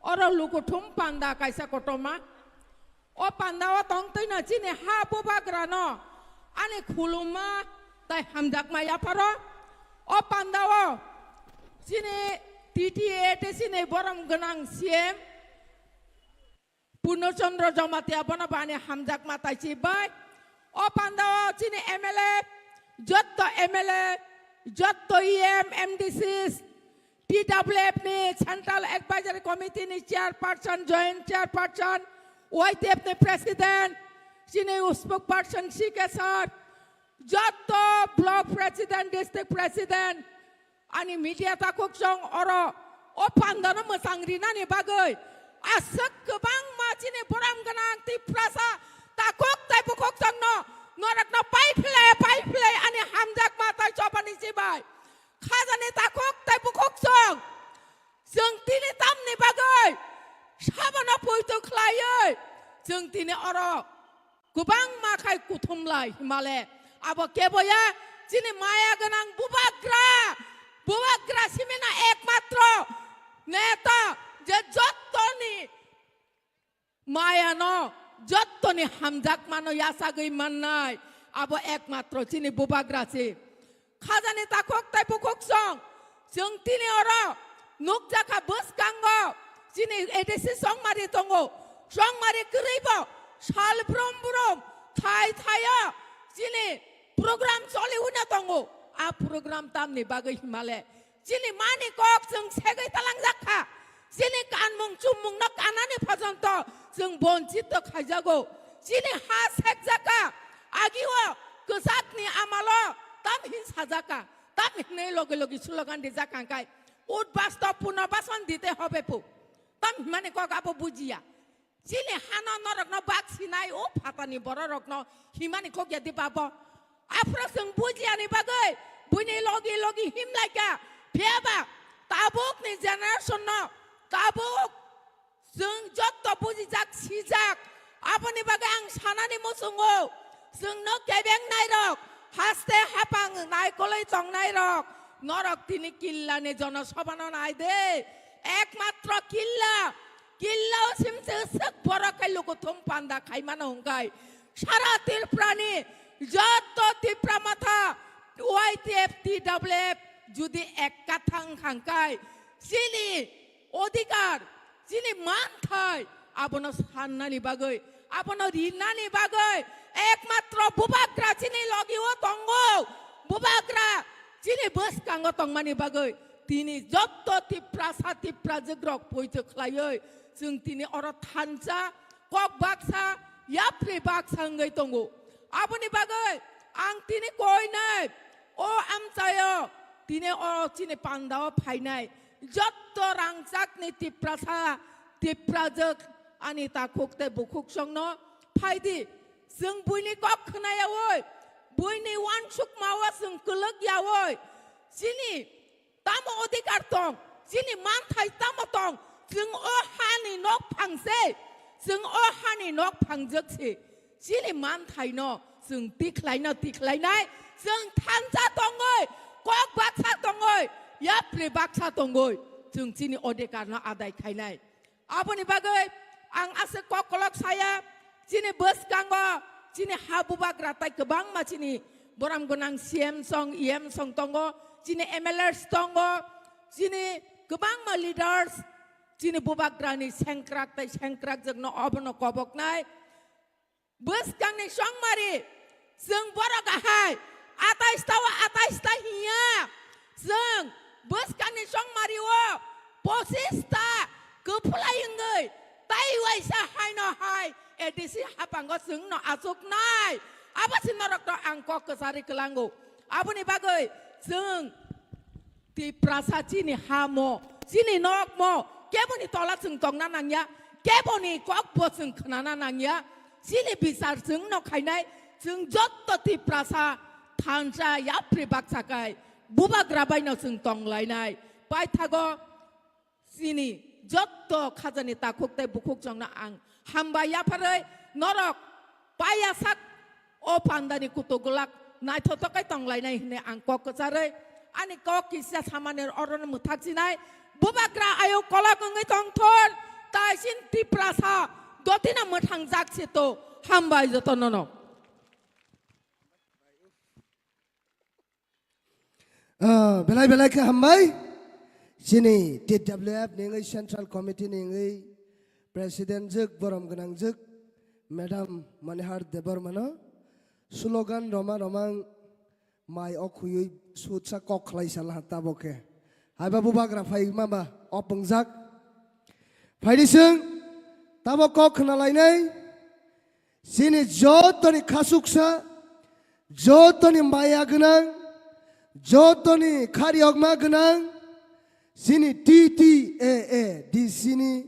oro lukuthum panda kaisa kotorma. O panda o tongtwino chini ha bubagrano ani khulumma tai hamjakma yapharo. O panda o chini T T A tei chini borom gwnang C M Purno Chandra Jamatia bono bani hamjakma taichi bai. O panda o chini M L A, jotto M L A, jotto E M, M D Cs, T W F ni Central Advisory Committee ni Chairperson, Joint Chairperson, Y T F ni President, chini Spokesperson C K sir, jotto Block President, District President, ani media takhuk chwng oro o pandano mwchang rinani bagwi aswk kwbangma chini borom gwnang Tiprasa takhuk tei bukhuk chwngno norokno pai phlai pai phlai ani hamjakma tai chobani chibai khajani takhuk tei bukhuk chwng chwng tini tamni bagwi sabono poito khlaiwi chwng tini oro kwbangma khai kuthumlai himale. Abo keboya chini maya gwnang bubagra, bubagra simino ekmatro neta je jottoni mayano, jottoni hamjakmano yachagwi mannai, abo ekmatro chini bubagra si. Khajani takhuk tei bukhuk song, chwng tini oro nukjakha bwskango chini A D C chongmari tongo, chongmari kwrwibo sal brum brum thai thaio chini program choli hwnwi tongo. A program tamni bagwi himale chini mani kok chwng segwi talangjak kha. Chini kanmung chummungno kanani phojonto chwng bonchito khaijago. Chini ha sekjak kha. Agio kwchakni amalo tam hin sajak kha. Tam hinwi logi logi slogan rijak kha hwnkhe, "Ut basto puno bason dite hobe pu." Tam himani kok abo bujiya. Chini hano norokno bak sinai o phatani bororokno himani kok ya di babo. Aphuru chwng bujiyani bagwi buini logi logi himlaikha. Phiyaba tabukni generation no tabuk chwng jotto bujijak sijak. Aboni bagwi ang sanani muchungo Chwngno kebengnai rok, haste hapang naikolwi tongnai rok, norok tini killani jonosabhano nai de. Ekmatro killa, killao simse swk borok khai lukuthum panda khaimano hwnkhai. Sara Tripurani jotto Tipra Motha, Y T F, T W F judi ekka thang hangkai, chini odhikar, chini manthai, abono sannani bagwi, abono rinani bagwi, ekmatro bubagra chini logio tongo, bubagra chini bwskango tongmani bagwi, tini jotto Tiprasa Tiprajwk rok poito khlaiwi, chwng tini oro thansa, kok baksa, yapri baksa wngwi tongo. Aboni bagwi ang tini koinai o amchaio, tini o chini pandao phainai jotto rangchakni Tiprasa, Tiprajwk ani takhuk tei bukhuk songno phaidi. Chwng buini kok khnayawi, buini uansukmao chwng kwlwk yawi, chini tamo odhikar tong, chini manthai tamo tong, chwng o hani nok phangse, chwng o hani nok phangjwk se, chini manthaino chwng tikhlaino tikhlainai, chwng thansa tongwi, kok baksa tongwi, yapri baksa tongwi, chwng chini odhikarno adai khainai. Aboni bagwi ang aswk kokolok saya, chini bwskango chini ha bubagra tai kwbangma chini borom gwnang C M song, E M song tongo, chini M L As tongo, chini kwbangma leaders, chini bubagrani sengkrak tai sengkrakjwkno obono koboknai. Bwskangni songmari, chwng borok ahai, atais ta o atais ta hiya. Chwng bwskangni songmari o pochis ta kwphlai wngwi, tai waisa haino hai A D C hapango chwngno achuknai. Abo se norokno ang kok kwcharwi kwlango. Aboni bagwi chwng Tiprasa chini hamo, chini nokmo, keboni tola chwng tongna nangya, keboni kokbo chwng khnana nangya, chini bichar chwngno khainai, chwng jotto Tiprasa thansa yapri baksa kai, bubagra baino chwng tonglainai. Paithago chini jotto khajani takhuk tei bukhuk chwngno ang hambai yapharwi norok paiya sak o pandani kutuk glak naithotok khe tonglainai hwnwi ang kok kwcharwi ani kok kisa samani orono mwthak sinai. Bubagra ayuk kolok wngwi tongthon, tai sin Tiprasa dotino mwthangjak sito. Hambai jotonono. Ah, belai belai khe hambai. Chini T W F ni wngwi Central Committee ni wngwi President jwk, borom gwnang jwk, Madam Manihar Debbarma no slogan roma romang mai o khuyui sutsa kok khlai sal ha tabo khe. Haiba bubagra phai mama o pungjak. Phaidi chwng tabo kok khna lainai. Chini jotoni khasuksa, jotoni maya gwnang, jotoni khariyokma gwnang, chini T T A A D C ni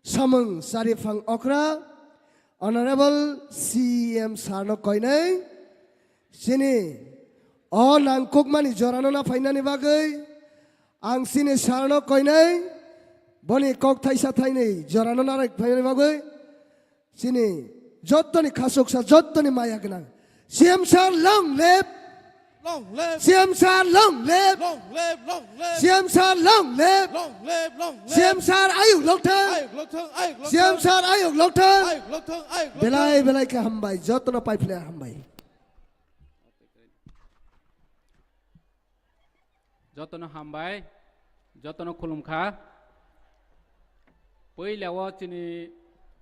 samung chariphang okra, Honorable C E M sir no koinai, chini o nangkukmani jorano na phainani bagwi ang chini sir no koinai, boni kok thaisa thainwi jorano na phainani bagwi, chini jottoni khasuksa, jottoni maya gwnang. C M sir long live! Long live! C M sir long live! Long live, long live! C M sir long live! Long live, long live! C M sir ayuk lokthang! Ayuk lokthang, ayuk lokthang! C M sir ayuk lokthang! Ayuk lokthang, ayuk lokthang! Belai belai khe hambai, jotono paiphle hambai. Jotono hambai, jotono khulumkha. Puila o chini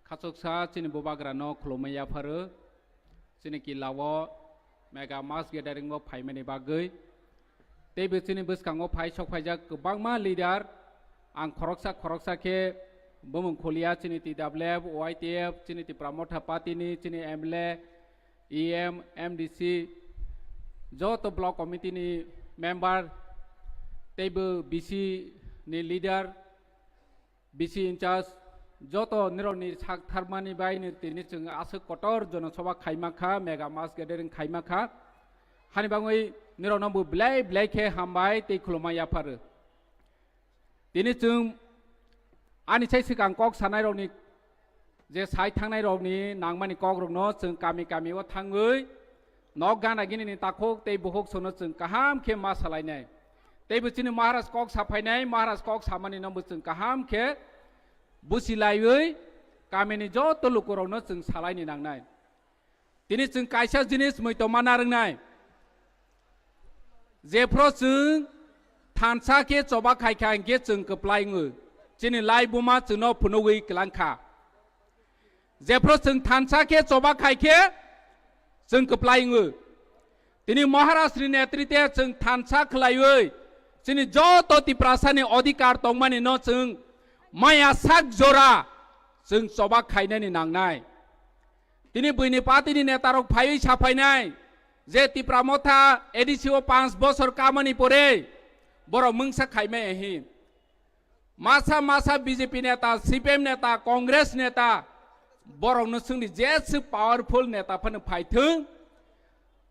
khachuksa chini bubagrano khulumwi yapharo. Chini kila o mega mass gathering o phaimani bagwi. Teibo chini bwskango phai sok phaijak kwbangma leader. Ang khoroksa khoroksa khe bumung khulia chini T W F, Y T F, chini Tipra Motha Party ni, chini M L A, E M, M D C, joto block committee ni member, teibo B C ni leader, B C in charge, joto nirokni sak tharmani bai ni tini chwng aswk kotor jonosabha khaima kha, mega mass gathering khaima kha. Hani bagwi nirokno bo belai belai khe hambai tei khulumma yapharo. Tini chwng ani sai swkang kok sanairokni Je sai thangnai rokni nangmani kok rokno chwng kami kami o thangwi nok gana gini ni takhuk tei bukhuk sono chwng kaham khe ma salainai. Teibo chini Maharaj kok saphainai, Maharaj kok samani no bo chwng kaham khe busi laiwi kamini joto lukurokno chwng salaini nangnai. Tini chwng kaisa jinis muitu mana rwngnai. Jephro chwng thansa khe choba khai kha hinkhe chwng kwplai wngo. Chini lai buma chwngno phunugwi kwlang kha. Jephro chwng thansa khe choba khai khe chwng kwplai wngo. Tini Maharaj ni netrite chwng thansa khwlaiwi chini joto Tiprasani odhikar tongmani no chwng maya sak jora chwng choba khainani nangnai. Tini buini party ni neta rok phaiwi saphainai je Tipra Motha A D C o panch bosor kamani pore borok mungsa khaimai ahi. Masa masa B J P neta, C P M neta, Congress neta, borok no swngdi jeswk powerful neta phano phaithwng.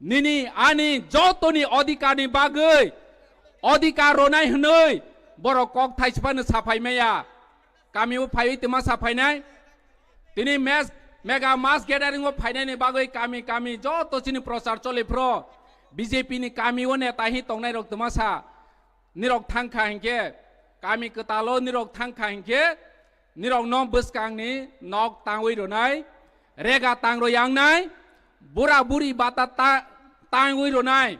Nini ani jotoni odhikar ni bagwi odhikar ronai hwnwi borok kok thaisa phano saphai maya. Kami o phaiwi twma saphainai. Tini mes-, mega mass gathering o phainai ni bagwi kami kami joto chini prochar choli phro B J P ni kami o neta hi tongnai rok twma sa. Nirok thang kha hinkhe, kami kwtalo nirok thang kha hinkhe, nirokno bwskangni nok tangwi rwnai, rega tang rw yangnai, bura buri bata ta-, tangwi rwnai,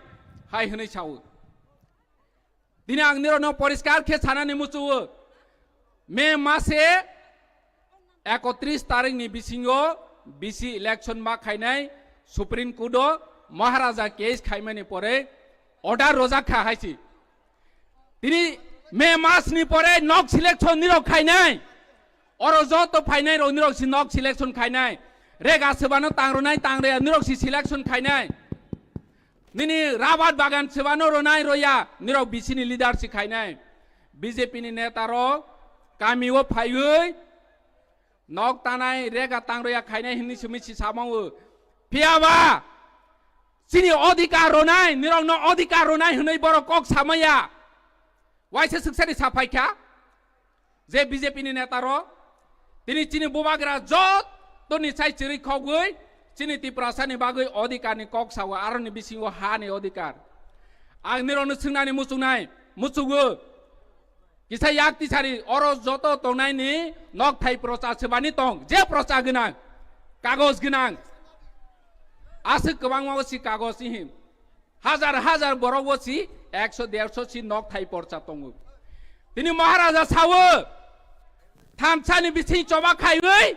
hai hwnwi sao. Tini ang nirokno poriskar khe sanani muchuo, May mase ekotris tarikni bisingo bisi election ma khainai Supreme Court o Maharaja case khaimani pore order rojak kha hai si. Tini May mas ni pore nok selection nirok khainai. Oro joto phainai rok nirok si nok selection khainai. Rega sebano tang ronai tang reya nirok si selection khainai. Nini rabat bagan sebano ronai roya nirok bisini leader si khainai. B J P ni neta rok kami o phaiwi nok tanai rega tang roya khainai hinwi simi si samango. Phiya ba chini odhikar ronai, nirokno odhikar ronai hwnwi borok kok samaya. Waisa swksari saphai kha je B J P ni neta rok tini chini bubagra jotoni sai chirwi khogwi chini Tiprasani bagwi odhikar ni kok sao, aroni bisingo ha ni odhikar. Ang nirokno swngnani muchungnai, muchungo. Kisa yak tisari oro joto tongnai ni nok thai procha sebani tong, je procha gwnang, kagoj gwnang. Aswk kwbangma o si kagoj ihim. Hajar hajar borok o si ekso derso si nok thai porcha tongo. Tini Maharaja sao, thamsa ni bising choba khaiwi,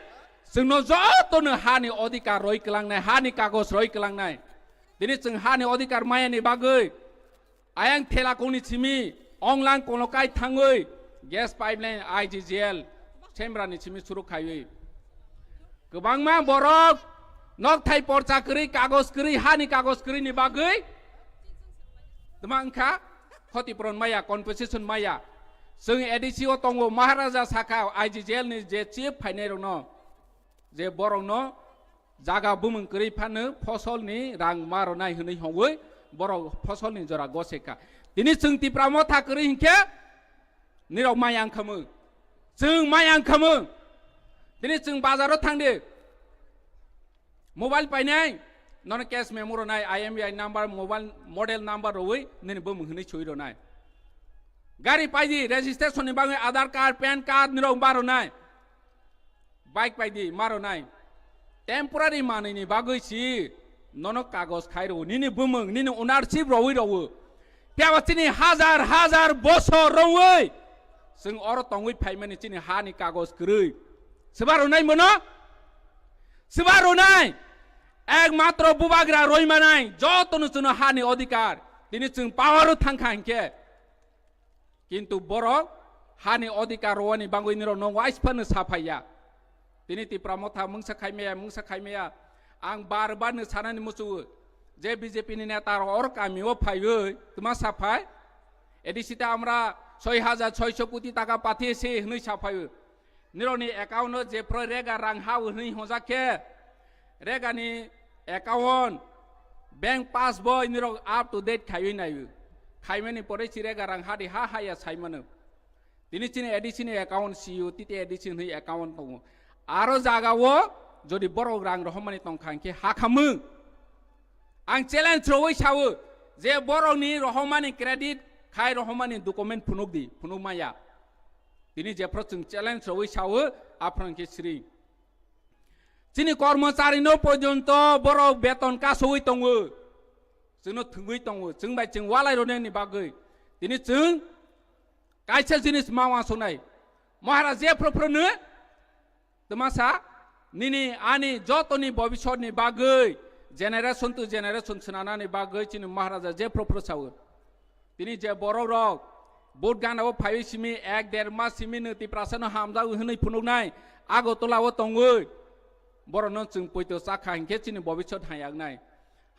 chwngno joto no ha ni odhikar roi kwlangnai, ha ni kagoj roi kwlangnai. Tini chwng ha ni odhikar maya ni bagwi, ayang thela kongni simi, onglang kono kai thangwi, gas pipeline I G G L, Semra ni simi suru khaiwi. Kwbangma borok nok thai porcha kwrwi, kagoj kwrwi, ha ni kagoj kwrwi ni bagwi. Tma wngkha, khoti puron maya, compensation maya. Chwng A D C o tongo, Maharaja sakha, I G G L ni je chief phainai rokno, je borokno jaga bumung kwrwi phano fosol ni rang ma rwnai hwnwi hongwi borok fosol ni jora gose kha. Tini chwng Tipra Motha kwrwi hinkhe nirok maya wngkhamung, chwng maya wngkhamung. Tini chwng bazaro thangdi, mobile painai, nono cash memo rwnai, I M E I number, mobile model number rwi nini bumung hwnwi soi rwnai. Gari paidi, registration ni bagwi Aadhaar card, pan card nirok ba rwnai. Bike paidi, ma rwnai. Temporary manwi ni bagwi si nono kagoj khai rwo, nini bumung, nini ownership rwi rwo. Phiya ba chini hajar hajar bosor rwi chwng oro tongwi phaimani chini ha ni kagoj kwrwi. Swba rwnai mono? Swba rwnai? Ekmatro bubagra roi manai, jotono chwngno ha ni odhikar. Tini chwng power o thang kha hinkhe. Kintu borok hani odhikar rwani bagwi nirok no wais phano saphaiya. Tini Tipra Motha mungsa khaimaya, mungsa khaimaya. Ang bar bar no sanani muchungo je B J P ni neta rok or kami o phaiwi tma saphai. A D C ta amra soi hajar soiso koti taka pathiyesi hwnwi saphaiwi. Nirokni account o jephru rega rang ha hwnwi hwnjak khe, regani account, bank passbook nirok up to date khaiwi naiwi. Khaimani pore si rega rang ha di ha haya saimano. Tini chini A D C ni account siyo, tite A D C hwnwi account tongo. Aro jagao jodi borok rang rohormani tongkha hinkhe ha khamung. Ang challenge rowi sao je borokni rohormani credit khai rohormani document phunuk di, phunuk maya. Tini jephru chwng challenge rowi sao aphru hinkhe sri. Chini kormochari no porjonto borok beton kasowi tongo. Chwngno thwngwi tongo. Chwng bai chwng walai rwnani bagwi. Tini chwng kaisa jinis ma wansuknai. Maharaj jephru phru no twmasa nini ani jotoni bobisotni bagwi generation to generation swnanani bagwi chini Maharaja jephru phru sao. Tini je borok rok vote gana o phaiwi simi ek der mas simi no Tiprasa no hamjak hwnwi phunuknai Agartala o tongwi borok no chwng poito chakha hinkhe chini bobisot hayaknai.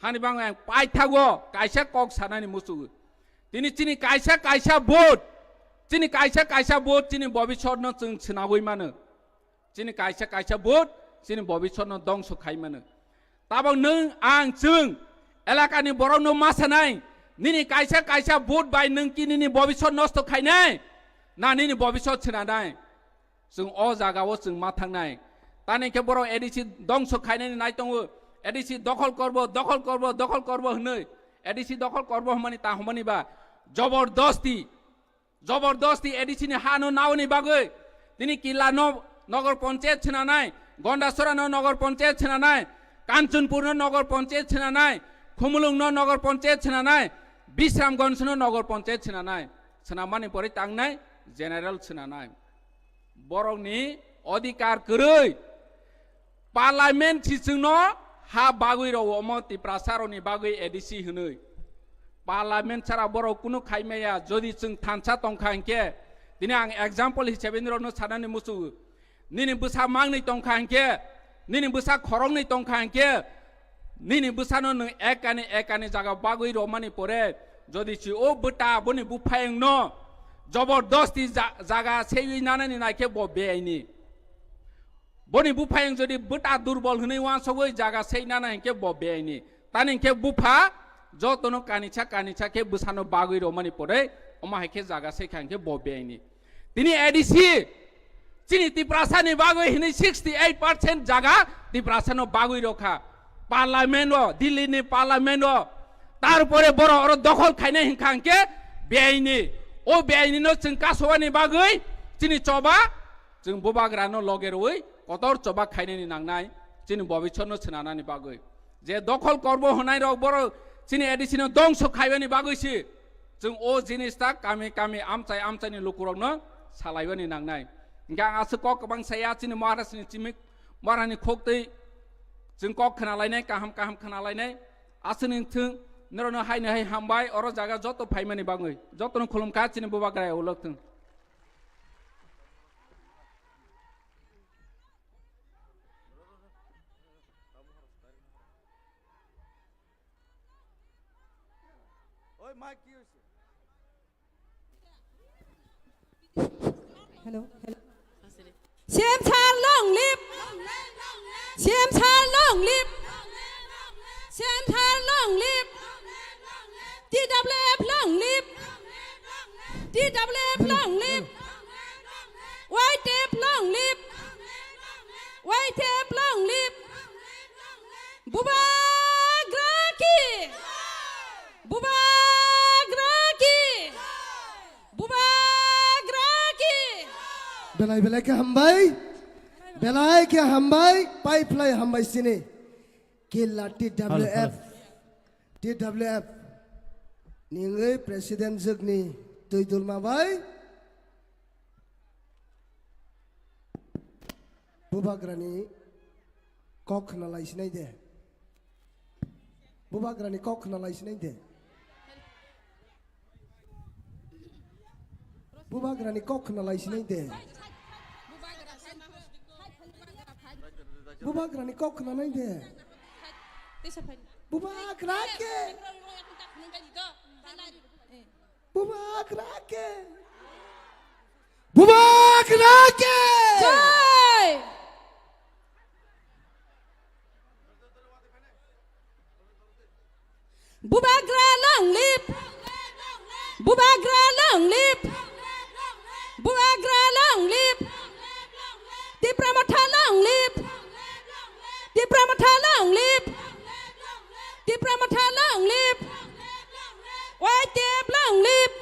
Hani bang ang paithago kaisa kok sanani muchungo. Tini chini kaisa kaisa vote, chini kaisa kaisa vote chini bobisot no chwng swnagwi mano. Chini kaisa kaisa vote chini bobisot no dongso khai mano. Tabok nwng ang chwng elakani borok no ma sanai, nini kaisa kaisa vote bai nwng ki nini bobisot nosto khainai, na nini bobisot swnanai. Chwng o jaga o chwng ma thangnai. Tani khe borok A D C dongso khainani nai tongo. A D C dokhol korbo, dokhol korbo, dokhol korbo hwnwi. A D C dokhol korbo hwnmani ta hwnmani ba jobordosti, jobordosti A D C ni ha no naoni bagwi. Tini Killa no nogor ponchayat swnanai, Gondasora no nogor ponchayat swnanai, Kanchanpur no nogor ponchayat swnanai, Khumulwng no nogor ponchayat swnanai, Bisramganj no nogor ponchayat swnanai. Swnamani pore tangnai general swnanai. Borokni odhikar kwrwi. Parliament si chwngno ha bagwi rwo omo Tiprasa rokni bagwi A D C hwnwi. Parliament sara borok kunu khaimaya, jodi chwng thansa tongkha hinkhe, tini ang example hisabe nirokno sanani muchungo. Nini bwsa mangni tongkha hinkhe, nini bwsa khoroknwi tongkha hinkhe, nini bwsano nwng ekani ekani jaga bagwi romani pore, jodi si o bwta boni buphayungno jobordosti ja-, jaga seiwi nanani naikhe bo beaini. Boni buphayung jodi bwta durbol hwnwi wansogwi jaga sei nana hinkhe bo beaini. Tani hinkhe bupha jotono kanisa kanisa khe bwsano bagwi romani pore, omo hai khe jaga sei kha hinkhe bo beaini. Tini A D C, chini Tiprasa ni bagwi hini sixty eight percent jaga Tiprasa no bagwi rokha. Parliament o, Delhi ni parliament o. Tarpore borok oro dokhol khainai hinkha hinkhe beaini. O beaini no chwng kasowani bagwi chini choba, chwng bubagra no loge rwi kotor choba khainani nangnai chini bobisor no swnanani bagwi. Je dokhol korbo hwnai rok borok chini A D C no dongso khaibani bagwi si chwng o jinis ta kami kami amchai amchai ni lukurok no salaiwani nangnai. Hingke ang aswk kok kwbang saya chini Maharaj ni chimik Maharaj ni khok twi chwng kok khna lainai kaham kaham khna lainai aswk ni thwng norok no hai ni hai hambai oro jaga joto phaimani bagwi joto no khulum kha chini bubagra ulok thwng. Oi, mic ki hoise? Hello, hello. C M sir long live. C M sir long live. C M sir long live. T W F long live. T W F long live. Y T F long live. Y T F long live. Bubagra ki! Bubagra ki! Bubagra ki! Belai belai khe hambai. Belai khe hambai. Pai phlai hambai sini. Killa T W F. Hello, hello. T W F ni wngwi president jwkni Twidulma bai. Bubagrani kok khna lai sinai de. Bubagrani kok khna lai sinai de. Bubagrani kok khna lai sinai de. Bubagrani kok khna nai de. Bubagra ke. Bubagra ke. Bubagra ke. Jai. Bubagra long live. Bubagra long live. Bubagra long live. Tipra Motha long Tipra Motha long live. Y T F long live.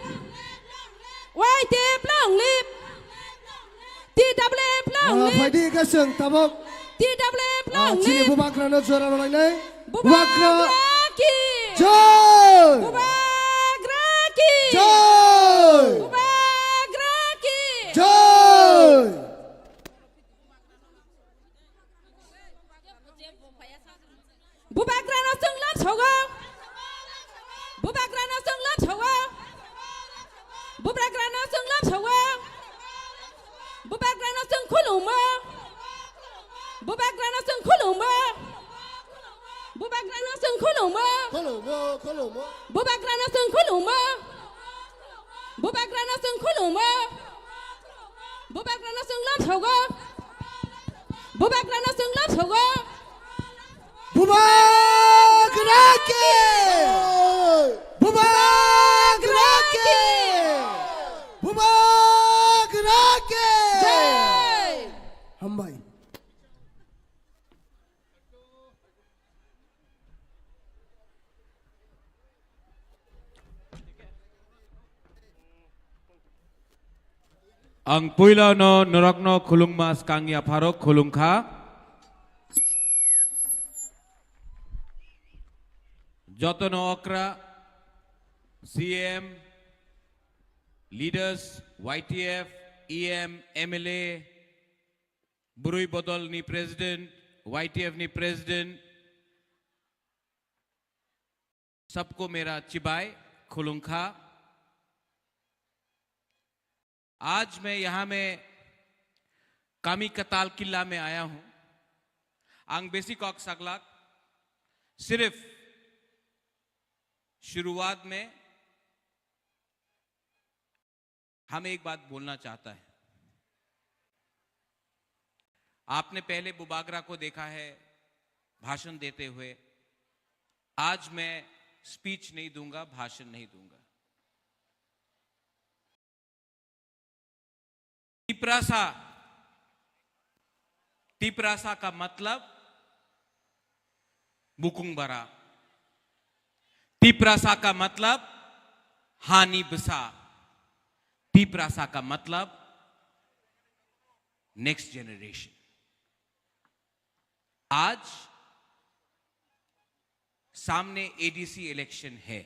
Y T F long live. T W F long Ah, live. Phaidi ka chwng tabuk. T W F Ah, long chini live. Bubagrano jora rwlainai. Bubagra Bubagra ki. Jai. Bubagra ki. Jai. Bubagra ki. Jai. Bubagrano chwng lam sogo. Bubagrano chwng lam sogo. Bubagrano chwng lam sogo. Bubagrano chwng khulumo. Bubagrano chwng khulumo. Bubagrano chwng khulumo. Khulumo, khulumo. Bubagrano chwng khulumo. Bubagrano chwng khulumo. Bubagrano chwng lam sogo. Bubagrano chwng lam sogo. Bubagra ki! Bubagra ki! Bubagra ki! Jai! Hambai. Ang puila no norokno khulungma skang yapharo khulungkha. Jotono okra, C M, leaders, Y T F, E M, M L A, Burui Bodol ni president, Y T F ni president, सबको मेरा चिबाय खुलुंखा। आज मैं यहाँ में कामी कताल किला में आया हूँ। Ang besi kok saglak, सिर्फ शुरुआत में हम एक बात बोलना चाहता है। आपने पहले बुबागरा को देखा है भाषण देते हुए। आज मैं स्पीच नहीं दूंगा, भाषण नहीं दूंगा। तिपरासा, तिपरासा का मतलब बुकुंग बरा। तिपरासा का मतलब हानि बसा। तिपरासा का मतलब नेक्स्ट जनरेशन। आज सामने A D C इलेक्शन है।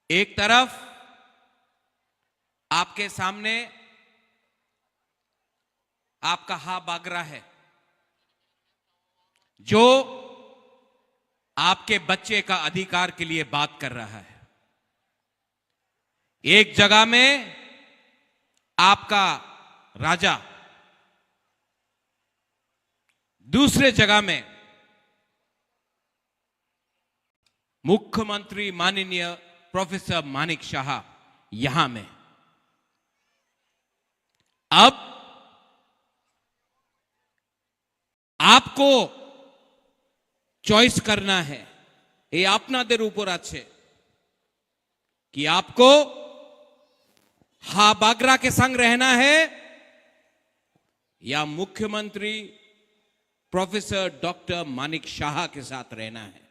एक तरफ आपके सामने आपका हा बागरा है, जो आपके बच्चे का अधिकार के लिए बात कर रहा है। एक जगह में आपका राजा, दूसरे जगह में मुख्यमंत्री माननीय प्रोफेसर मानिक शाह यहां में। अब आपको चॉइस करना है, ये আপনাদের উপর আছে कि आपको हा बागरा के संग रहना है या मुख्यमंत्री प्रोफेसर डॉक्टर मानिक शाह के साथ रहना है।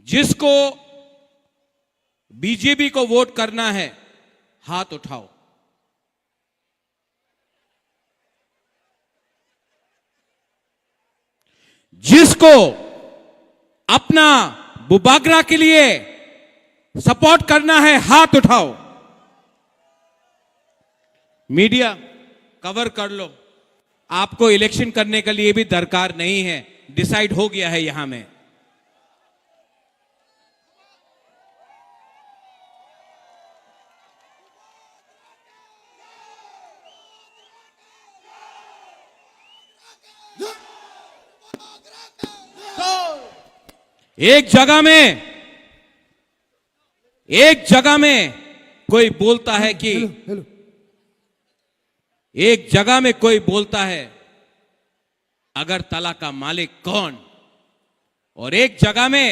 जिसको बीजेपी को वोट करना है, हाथ उठाओ। जिसको अपना बुबागरा के लिए सपोर्ट करना है, हाथ उठाओ। मीडिया कवर कर लो, आपको इलेक्शन करने के लिए भी दरकार नहीं है, डिसाइड हो गया है यहां में। एक जगह में, एक जगह में कोई बोलता है कि हेलो, हेलो। एक जगह में कोई बोलता है, अगरतला का मालिक कौन? और एक जगह में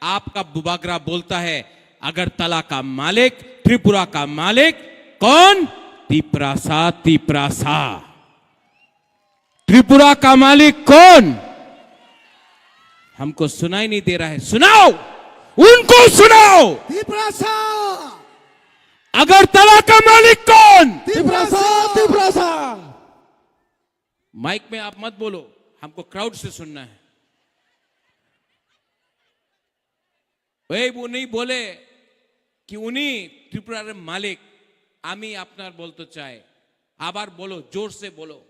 आपका बुबागरा बोलता है, अगरतला का मालिक, त्रिपुरा का मालिक कौन? तिपरासा, तिपरासा। त्रिपुरा का मालिक कौन? हमको सुनाई नहीं दे रहा है, सुनाओ, उनको सुनाओ। तिप्रसा। अगरतला का मालिक कौन? तिप्रसा, तिप्रसा। माइक में आप मत बोलो, हमको क्राउड से सुनना है। এই উনি বলে কি উনি ত্রিপুরার মালিক। আমি আপনার বলতে চাই, আবার বলো, জোর সে বলো,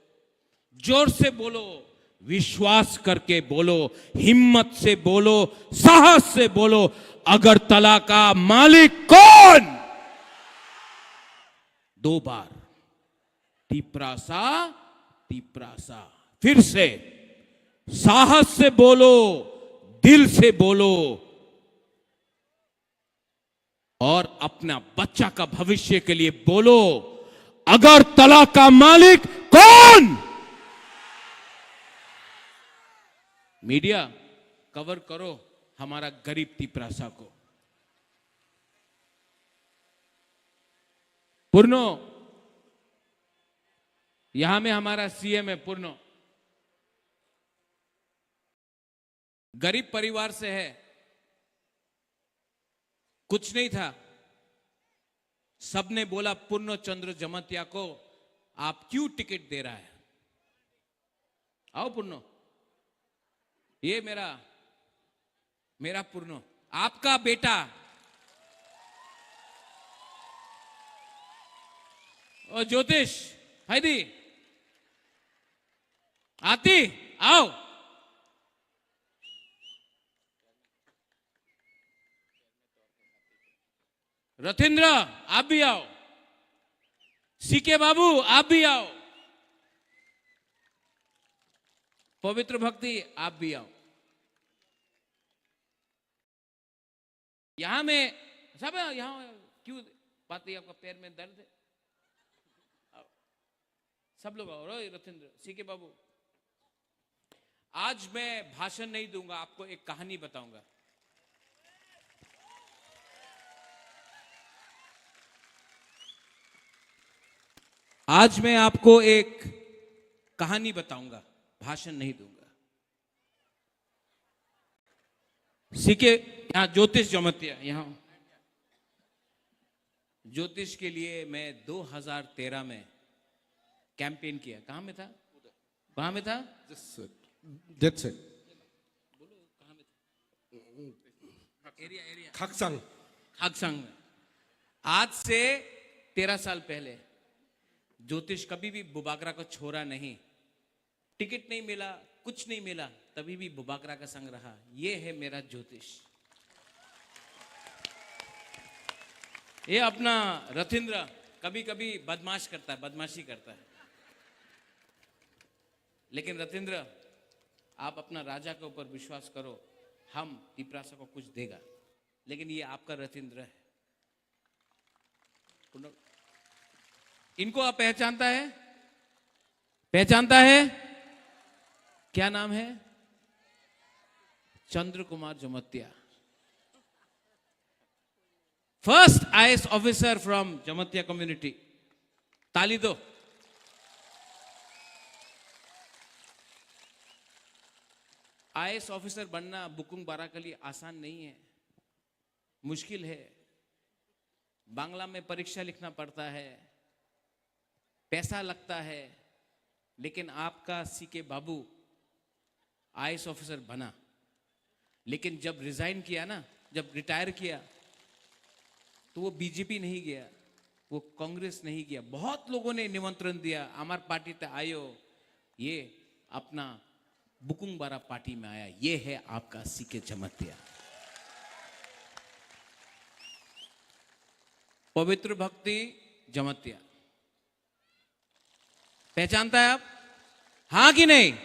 জোর সে বলো, विश्वास करके बोलो, हिम्मत से बोलो, साहस से बोलो, अगरतला का मालिक कौन? दो बार। तिपरासा, तिपरासा। फिर से साहस से बोलो, दिल से बोलो और अपना बच्चा का भविष्य के लिए बोलो, अगरतला का मालिक कौन? मीडिया, कवर करो हमारा गरीब तिपरासा को। पूर्णो, यहां में हमारा सीएम है पूर्णो। गरीब परिवार से है, कुछ नहीं था। सबने बोला, "पूर्णो चंद्र जमतिया को आप क्यों टिकट दे रहा है?" आओ पूर्णो, ये मेरा, मेरा पूर्णो, आपका बेटा। ओ ज्योतिष, हाय दी, आती, आओ। रथिंद्र, आप भी आओ। सीके बाबू, आप भी आओ। पवित्र भक्ति, आप भी आओ। यहाँ में सब है, यहाँ क्यों बात है, आपका पैर में दर्द है? आओ। सब लोग आओ, रो रथिंद्र, सीके बाबू। आज मैं भाषण नहीं दूंगा, आपको एक कहानी बताऊंगा। आज मैं आपको एक कहानी बताऊंगा, भाषण नहीं दूंगा। सीके, यहाँ ज्योतिष जमतिया, यहाँ ज्योतिष के लिए मैं दो हज़ार तेरह में कैंपेन किया। कहाँ में था? कहाँ में था? Yes, sir. That side. बोलो, कहाँ में था? Area, area. खाकसांग। खाकसांग में। आज से तेरह साल पहले ज्योतिष कभी भी बुबागरा को छोड़ा नहीं। टिकट नहीं मिला, कुछ नहीं मिला, तभी भी बुबागरा का संग रहा। ये है मेरा ज्योतिष। ये अपना रथिंद्र कभी-कभी बदमाश करता है, बदमाशी करता है। लेकिन रथिंद्र, आप अपना राजा के ऊपर विश्वास करो, हम तिपरासा को कुछ देगा। लेकिन ये आपका रथिंद्र है। इनको आप पहचानता है? पहचानता है? क्या नाम है? चंद्र कुमार जमतिया। First I A S officer from Jamatia community. ताली दो। आईएएस ऑफिसर बनना बुकुंग बारा के लिए आसान नहीं है, मुश्किल है। बांग्ला में परीक्षा लिखना पड़ता है, पैसा लगता है, लेकिन आपका सीके बाबू आईएएस ऑफिसर बना। लेकिन जब रिजाइन किया ना, जब रिटायर किया, तो वो बीजेपी नहीं गया, वो कांग्रेस नहीं गया। बहुत लोगों ने निमंत्रण दिया, हमार पार्टी ते आयो, ये अपना बुकुंग बारा पार्टी में आया। ये है आपका सीके जमतिया, पवित्र भक्ति जमतिया। पहचानता है आप? हाँ कि नहीं?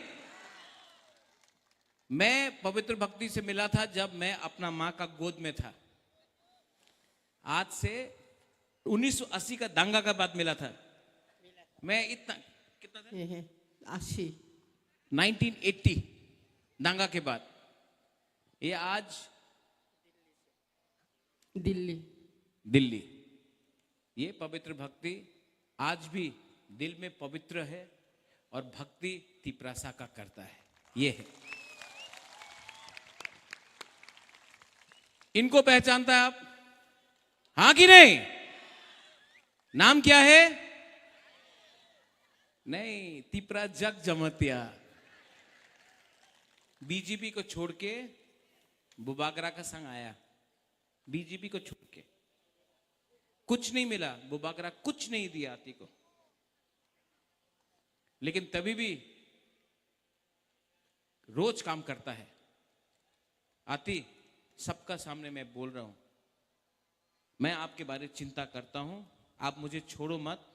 मैं पवित्र भक्ति से मिला था जब मैं अपना माँ का गोद में था। आज से उन्नीस सौ अस्सी का दंगा के बाद मिला था। मैं इतना, कितना था? ये है अस्सी। नाइनटीन एटी दंगा के बाद। ये आज दिल्ली। दिल्ली। ये पवित्र भक्ति आज भी दिल में पवित्र है और भक्ति तिपरासा का करता है। ये है। इनको पहचानता है आप? हाँ कि नहीं? नाम क्या है? नहीं, तिपरा जग जमतिया। बीजेपी को छोड़ के बुबागरा का संग आया। बीजेपी को छोड़ के कुछ नहीं मिला, बुबागरा कुछ नहीं दिया आती को। लेकिन तभी भी रोज काम करता है। आती, सबका सामने मैं बोल रहा हूं, मैं आपके बारे चिंता करता हूं, आप मुझे छोड़ो मत,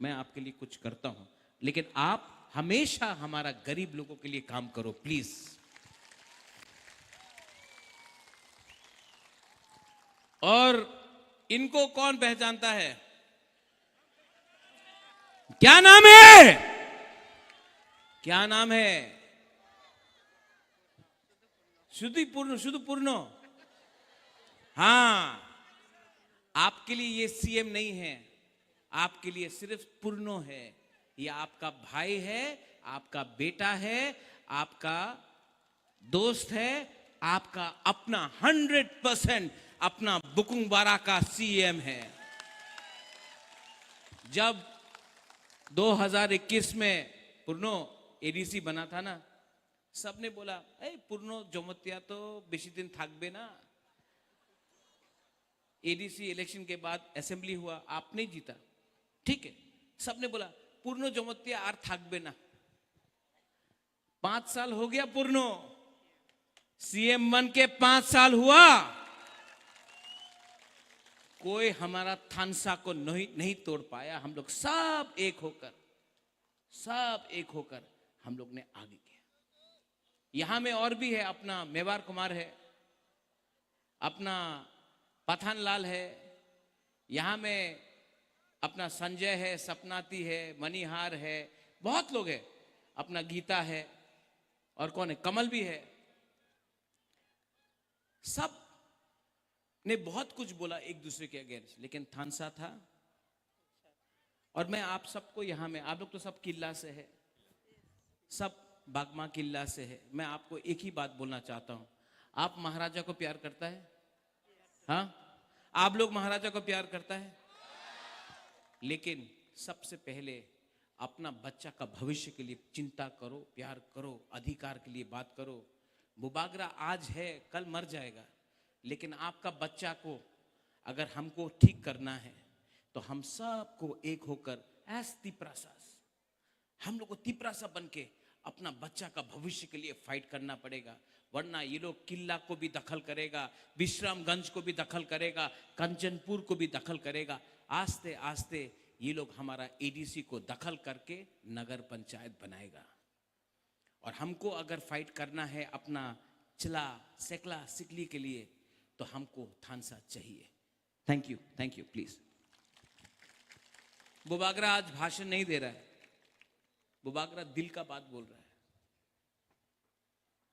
मैं आपके लिए कुछ करता हूं, लेकिन आप हमेशा हमारा गरीब लोगों के लिए काम करो प्लीज। और इनको कौन पहचानता है? क्या नाम है? क्या नाम है? শুধুই পূর্ণ, শুধু পূর্ণ। हाँ, आपके लिए ये सीएम नहीं है, आपके लिए सिर्फ पूर्णो है। ये आपका भाई है, आपका बेटा है, आपका दोस्त है, आपका अपना हंड्रेड परसेंट अपना बुकुंगबारा का सीएम है। जब दो हज़ार इक्कीस में पूर्णो एडीसी बना था ना, सबने बोला, "ए, पूर्णो जमतिया तो बेसी दिन থাকবে না।" एडीसी इलेक्शन के बाद असेंबली हुआ, आपने जीता, ठीक है, सबने बोला, "पूर्णो जमतिया আর থাকবে না।" पांच साल हो गया पूर्णो, सीएम बन के पांच साल हुआ, कोई हमारा थानसा को नहीं, नहीं तोड़ पाया। हम लोग सब एक होकर, सब एक होकर हम लोग ने आगे किया। यहां में और भी है, अपना मेवार कुमार है, अपना पठान लाल है, यहां में अपना संजय है, सपनाती है, मणिहार है, बहुत लोग है, अपना गीता है, और कौन है, कमल भी है। सब ने बहुत कुछ बोला एक दूसरे के अगेंस्ट, लेकिन थानसा था। और मैं आप सबको यहां में, आप लोग तो सब किल्ला से है, सब बागमा किल्ला से है, मैं आपको एक ही बात बोलना चाहता हूं, आप महाराजा को प्यार करता है? हाँ, आप लोग महाराजा को प्यार करता है? लेकिन सबसे पहले अपना बच्चा का भविष्य के लिए चिंता करो, प्यार करो, अधिकार के लिए बात करो। बुबागरा आज है, कल मर जाएगा, लेकिन आपका बच्चा को अगर हमको ठीक करना है, तो हम सबको एक होकर, एज तिप्रासास, हम लोग को तिप्रासा बन के अपना बच्चा का भविष्य के लिए फाइट करना पड़ेगा, वरना ये लोग किल्ला को भी दखल करेगा, विश्रामगंज को भी दखल करेगा, कंचनपुर को भी दखल करेगा। आस्ते आस्ते ये लोग हमारा एडीसी को दखल करके नगर पंचायत बनाएगा। और हमको अगर फाइट करना है अपना चला, सेकला, सिकली के लिए, तो हमको थानसा चाहिए। Thank you, thank you, please. Bubagra आज भाषण नहीं दे रहा है, बुबागरा दिल का बात बोल रहा है।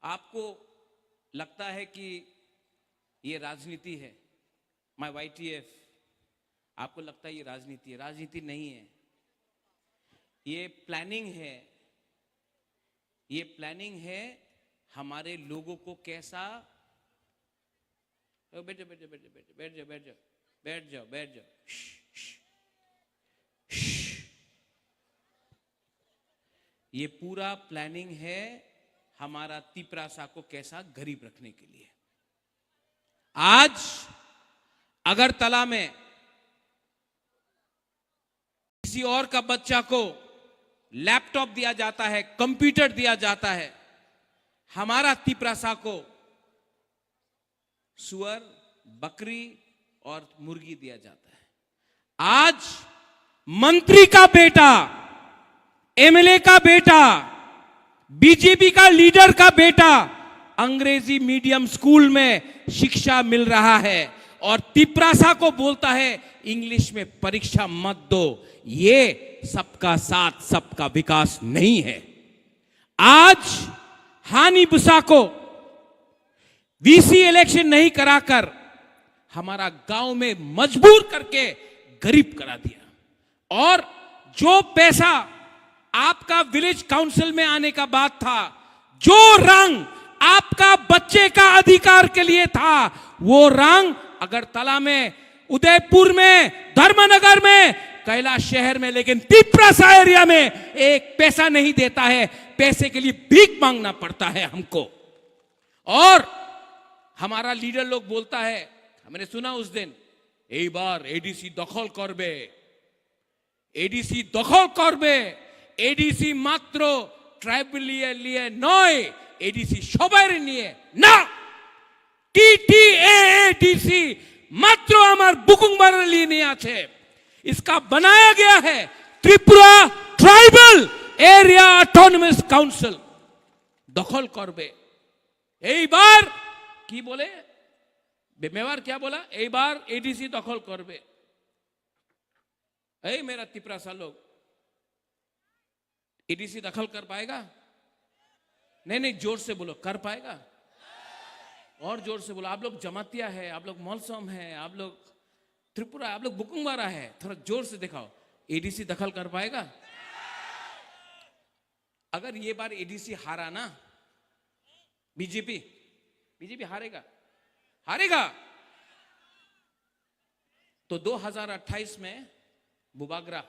आपको लगता है कि ये राजनीति है, माय वाईटीएफ, आपको लगता है ये राजनीति है? राजनीति नहीं है, ये प्लानिंग है। ये प्लानिंग है हमारे लोगों को कैसा, ओ, बैठ जाओ, बैठ जाओ, बैठ जाओ, बैठ जाओ, बैठ जाओ, बैठ जाओ, बैठ जाओ, बैठ जाओ। श्श, श्श, श्श। ये पूरा प्लानिंग है हमारा तिपरासा को कैसा गरीब रखने के लिए। आज अगरतला में किसी और का बच्चा को लैपटॉप दिया जाता है, कंप्यूटर दिया जाता है, हमारा तिपरासा को सुअर, बकरी और मुर्गी दिया जाता है। आज मंत्री का बेटा, एमएलए का बेटा, बीजेपी का लीडर का बेटा अंग्रेजी मीडियम स्कूल में शिक्षा मिल रहा है और तिपरासा को बोलता है, "इंग्लिश में परीक्षा मत दो।" ये सबका साथ, सबका विकास नहीं है। आज हानि बुसा को वीसी इलेक्शन नहीं कराकर हमारा गांव में मजबूर करके गरीब करा दिया। और जो पैसा आपका विलेज काउंसिल में आने का बात था, जो रंग आपका बच्चे का अधिकार के लिए था। वो रंग अगरतला में, उदयपुर में, धर्मनगर में, कैलाश शहर में, लेकिन तिपरासा एरिया में एक पैसा नहीं देता है। पैसे के लिए भीख मांगना पड़ता है हमको। और हमारा लीडर लोग बोलता है, हमने सुना उस दिन, "এই বার এডিসি দখল করবে, এডিসি দখল করবে।" এডিসি মাত্র ট্রাইবাল এরিয়া নিয়ে নয়, এডিসি সবার নিয়ে না। টিটিএএডিসি মাত্র আমার বুকুংবারার লিয়ে নিয়ে আছে। इसका बनाया गया है Tripura tribal area autonomous council. দখল করবে। এইবার কি বলে? মেওয়ার क्या बोला? এইবার এডিসি দখল করবে। এই मेरा तिपरासा लोग, एडीसी दखल कर पाएगा? नहीं, नहीं, जोर से बोलो, कर पाएगा? और जोर से बोलो। आप लोग जमातिया है, आप लोग मलसम है, आप लोग त्रिपुरा, आप लोग बुकुंगबारा है, थोड़ा जोर से दिखाओ। एडीसी दखल कर पाएगा? अगर ये बार एडीसी हारा ना, बीजेपी, बीजेपी हारेगा, हारेगा। तो दो हज़ार अट्ठाईस में बुबागरा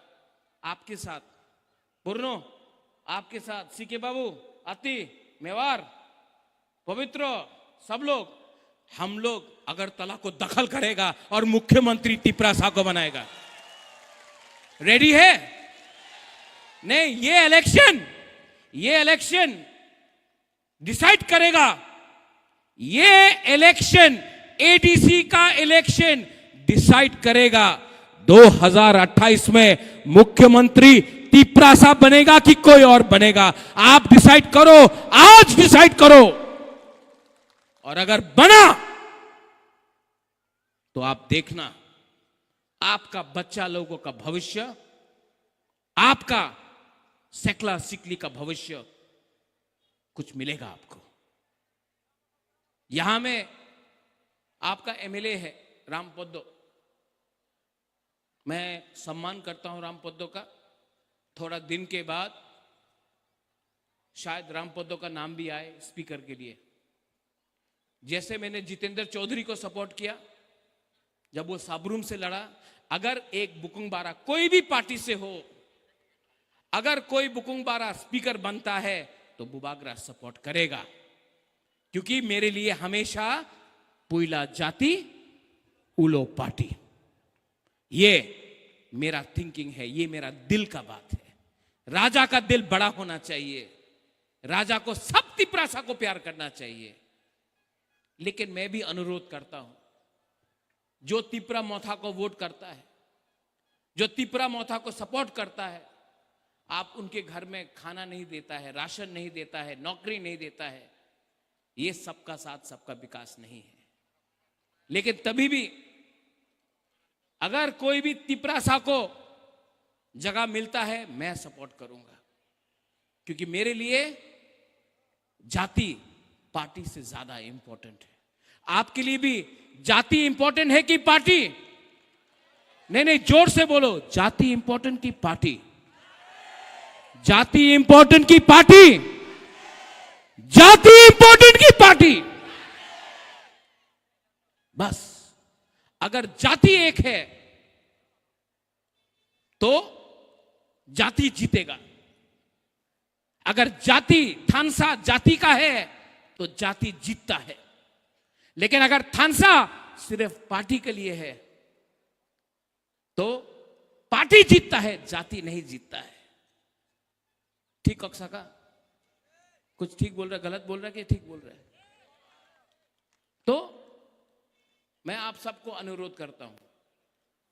आपके साथ, पूर्णो आपके साथ, सीके बाबू, अति, मेवार, पवित्र, सब लोग, हम लोग अगरतला को दखल करेगा और मुख्यमंत्री तिपरासा को बनाएगा। रेडी है? नहीं, ये इलेक्शन, ये इलेक्शन डिसाइड करेगा। ये इलेक्शन, एडीसी का इलेक्शन डिसाइड करेगा। दो हज़ार अट्ठाईस में मुख्यमंत्री तिपरासा बनेगा कि कोई और बनेगा, आप डिसाइड करो, आज डिसाइड करो। और अगर बना, तो आप देखना, आपका बच्चा लोगों का भविष्य, आपका सेकला सिकली का भविष्य कुछ मिलेगा आपको। यहां में आपका एमएलए है राम पोद्दो, मैं सम्मान करता हूं राम पोद्दो का। थोड़ा दिन के बाद शायद राम पोद्दो का नाम भी आए स्पीकर के लिए। जैसे मैंने जितेंद्र चौधरी को सपोर्ट किया जब वो साबरूम से लड़ा, अगर एक बुकुंगबारा कोई भी पार्टी से हो, अगर कोई बुकुंगबारा स्पीकर बनता है, तो बुबागरा सपोर्ट करेगा, क्योंकि मेरे लिए हमेशा पुइला जाति उलो पार्टी। ये मेरा थिंकिंग है, ये मेरा दिल का बात है। राजा का दिल बड़ा होना चाहिए, राजा को सब तिपरासा को प्यार करना चाहिए। लेकिन मैं भी अनुरोध करता हूं, जो तिपरा मोथा को वोट करता है, जो तिपरा मोथा को सपोर्ट करता है, आप उनके घर में खाना नहीं देता है, राशन नहीं देता है, नौकरी नहीं देता है, ये सबका साथ सबका विकास नहीं है। लेकिन तभी भी अगर कोई भी तिपरासा को जगह मिलता है, मैं सपोर्ट करूंगा, क्योंकि मेरे लिए जाति पार्टी से ज्यादा इंपॉर्टेंट है। आपके लिए भी जाति इंपॉर्टेंट है कि पार्टी? नहीं, नहीं, जोर से बोलो, जाति इंपॉर्टेंट की पार्टी? जाति इंपॉर्टेंट की पार्टी? जाति इंपॉर्टेंट की पार्टी? बस, अगर जाति एक है तो जाति जीतेगा। अगर जाति थानसा जाति का है तो जाति जीतता है, लेकिन अगर थानसा सिर्फ पार्टी के लिए है तो पार्टी जीतता है, जाति नहीं जीतता है। ठीक कक्सा का कुछ ठीक बोल रहा है, गलत बोल रहा है कि ठीक बोल रहा है? तो मैं आप सबको अनुरोध करता हूं,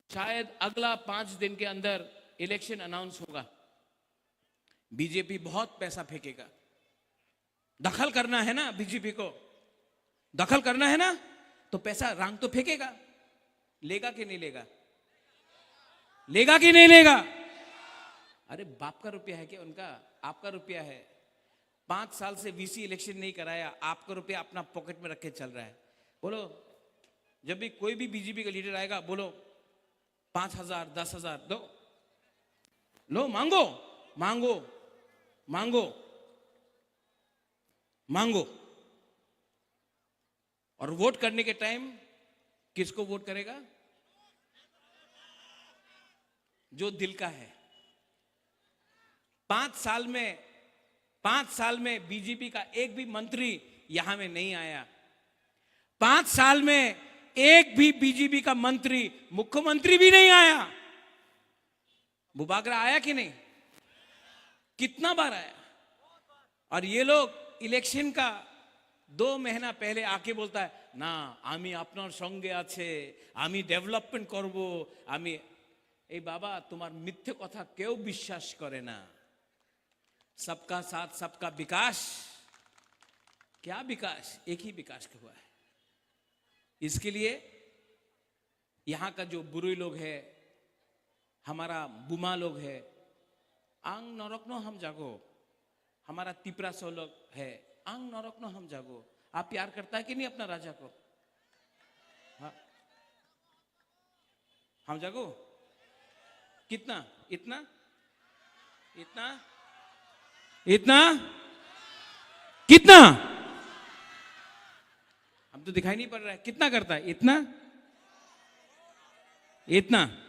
शायद अगला पांच दिन के अंदर इलेक्शन अनाउंस होगा। बीजेपी बहुत पैसा फेंकेगा। दखल करना है ना बीजेपी को, दखल करना है ना, तो पैसा रांग तो फेंकेगा। लेगा कि नहीं लेगा? लेगा कि नहीं लेगा? अरे, बाप का रुपया है क्या उनका? आपका रुपया है। पांच साल से वीसी इलेक्शन नहीं कराया, आपका रुपया अपना पॉकेट में रख के चल रहा है। बोलो, जब भी कोई भी बीजेपी का लीडर आएगा, बोलो, पांच हजार, दस हजार दो, लो, मांगो, मांगो, मांगो, मांगो। और वोट करने के टाइम किसको वोट करेगा? जो दिल का है। पांच साल में, पांच साल में बीजेपी का एक भी मंत्री यहां में नहीं आया। पांच साल में एक भी बीजेपी का मंत्री, मुख्यमंत्री भी नहीं आया। बुबागरा आया कि नहीं? कितना बार आया? और ये लोग इलेक्शन का दो महीना पहले आके बोलता है, "না, আমি আপনার সঙ্গে আছে, আমি ডেভেলপমেন্ট করব, আমি।" এই বাবা, তোমার মিথ্যে কথা কেউ বিশ্বাস করে না। सबका साथ, सबका विकास। क्या विकास? एक ही विकास हुआ है। इसके लिए यहाँ का जो बुरुई लोग है, हमारा बुमा लोग है, ang norokno hamjago। हमारा तिपरास लोग है, ang norokno hamjago। आप प्यार करता है कि नहीं अपना राजा को? हाँ। Hamjago? कितना? इतना? इतना? इतना? कितना? हम तो दिखाई नहीं पड़ रहा है। कितना करता है? इतना? इतना?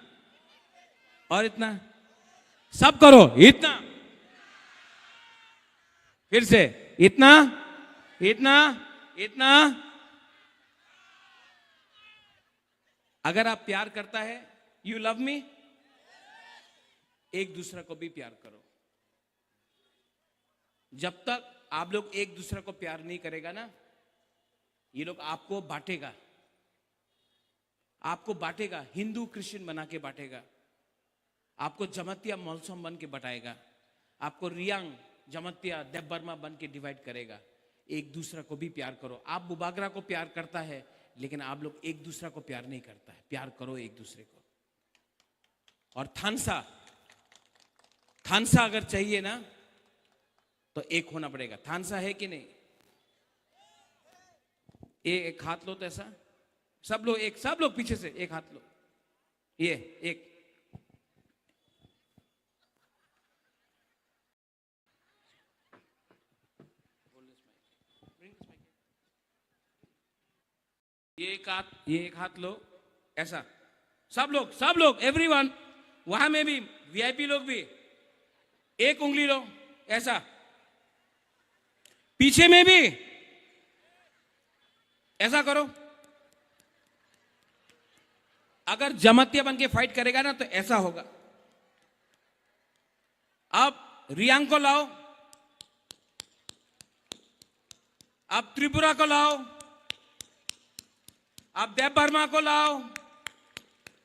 और इतना? सब करो। इतना? फिर से। इतना? इतना? इतना? अगर आप प्यार करता है, you love me, एक दूसरा को भी प्यार करो। जब तक आप लोग एक दूसरा को प्यार नहीं करेगा ना, ये लोग आपको बांटेगा, आपको बांटेगा, हिंदू क्रिश्चियन बना के बांटेगा, आपको जमातिया मलसम बन के बंटाएगा, आपको रियांग, जमातिया, देबबर्मा बन के डिवाइड करेगा। एक दूसरा को भी प्यार करो। आप बुबागरा को प्यार करता है, लेकिन आप लोग एक दूसरा को प्यार नहीं करता है। प्यार करो एक दूसरे को। और थानसा, थानसा अगर चाहिए ना, तो एक होना पड़ेगा। थानसा है कि नहीं? ये एक हाथ लो तो ऐसा, सब लोग एक, सब लोग पीछे से एक हाथ लो। ये एक। ये एक हाथ, ये एक हाथ लो, ऐसा। सब लोग, सब लोग, एवरीवन, वहां में भी वीआईपी लोग भी एक उंगली लो, ऐसा। पीछे में भी ऐसा करो। अगर जमातिया बन के फाइट करेगा ना, तो ऐसा होगा। आप रियांग को लाओ, आप त्रिपुरा को लाओ, आप देबबर्मा को लाओ,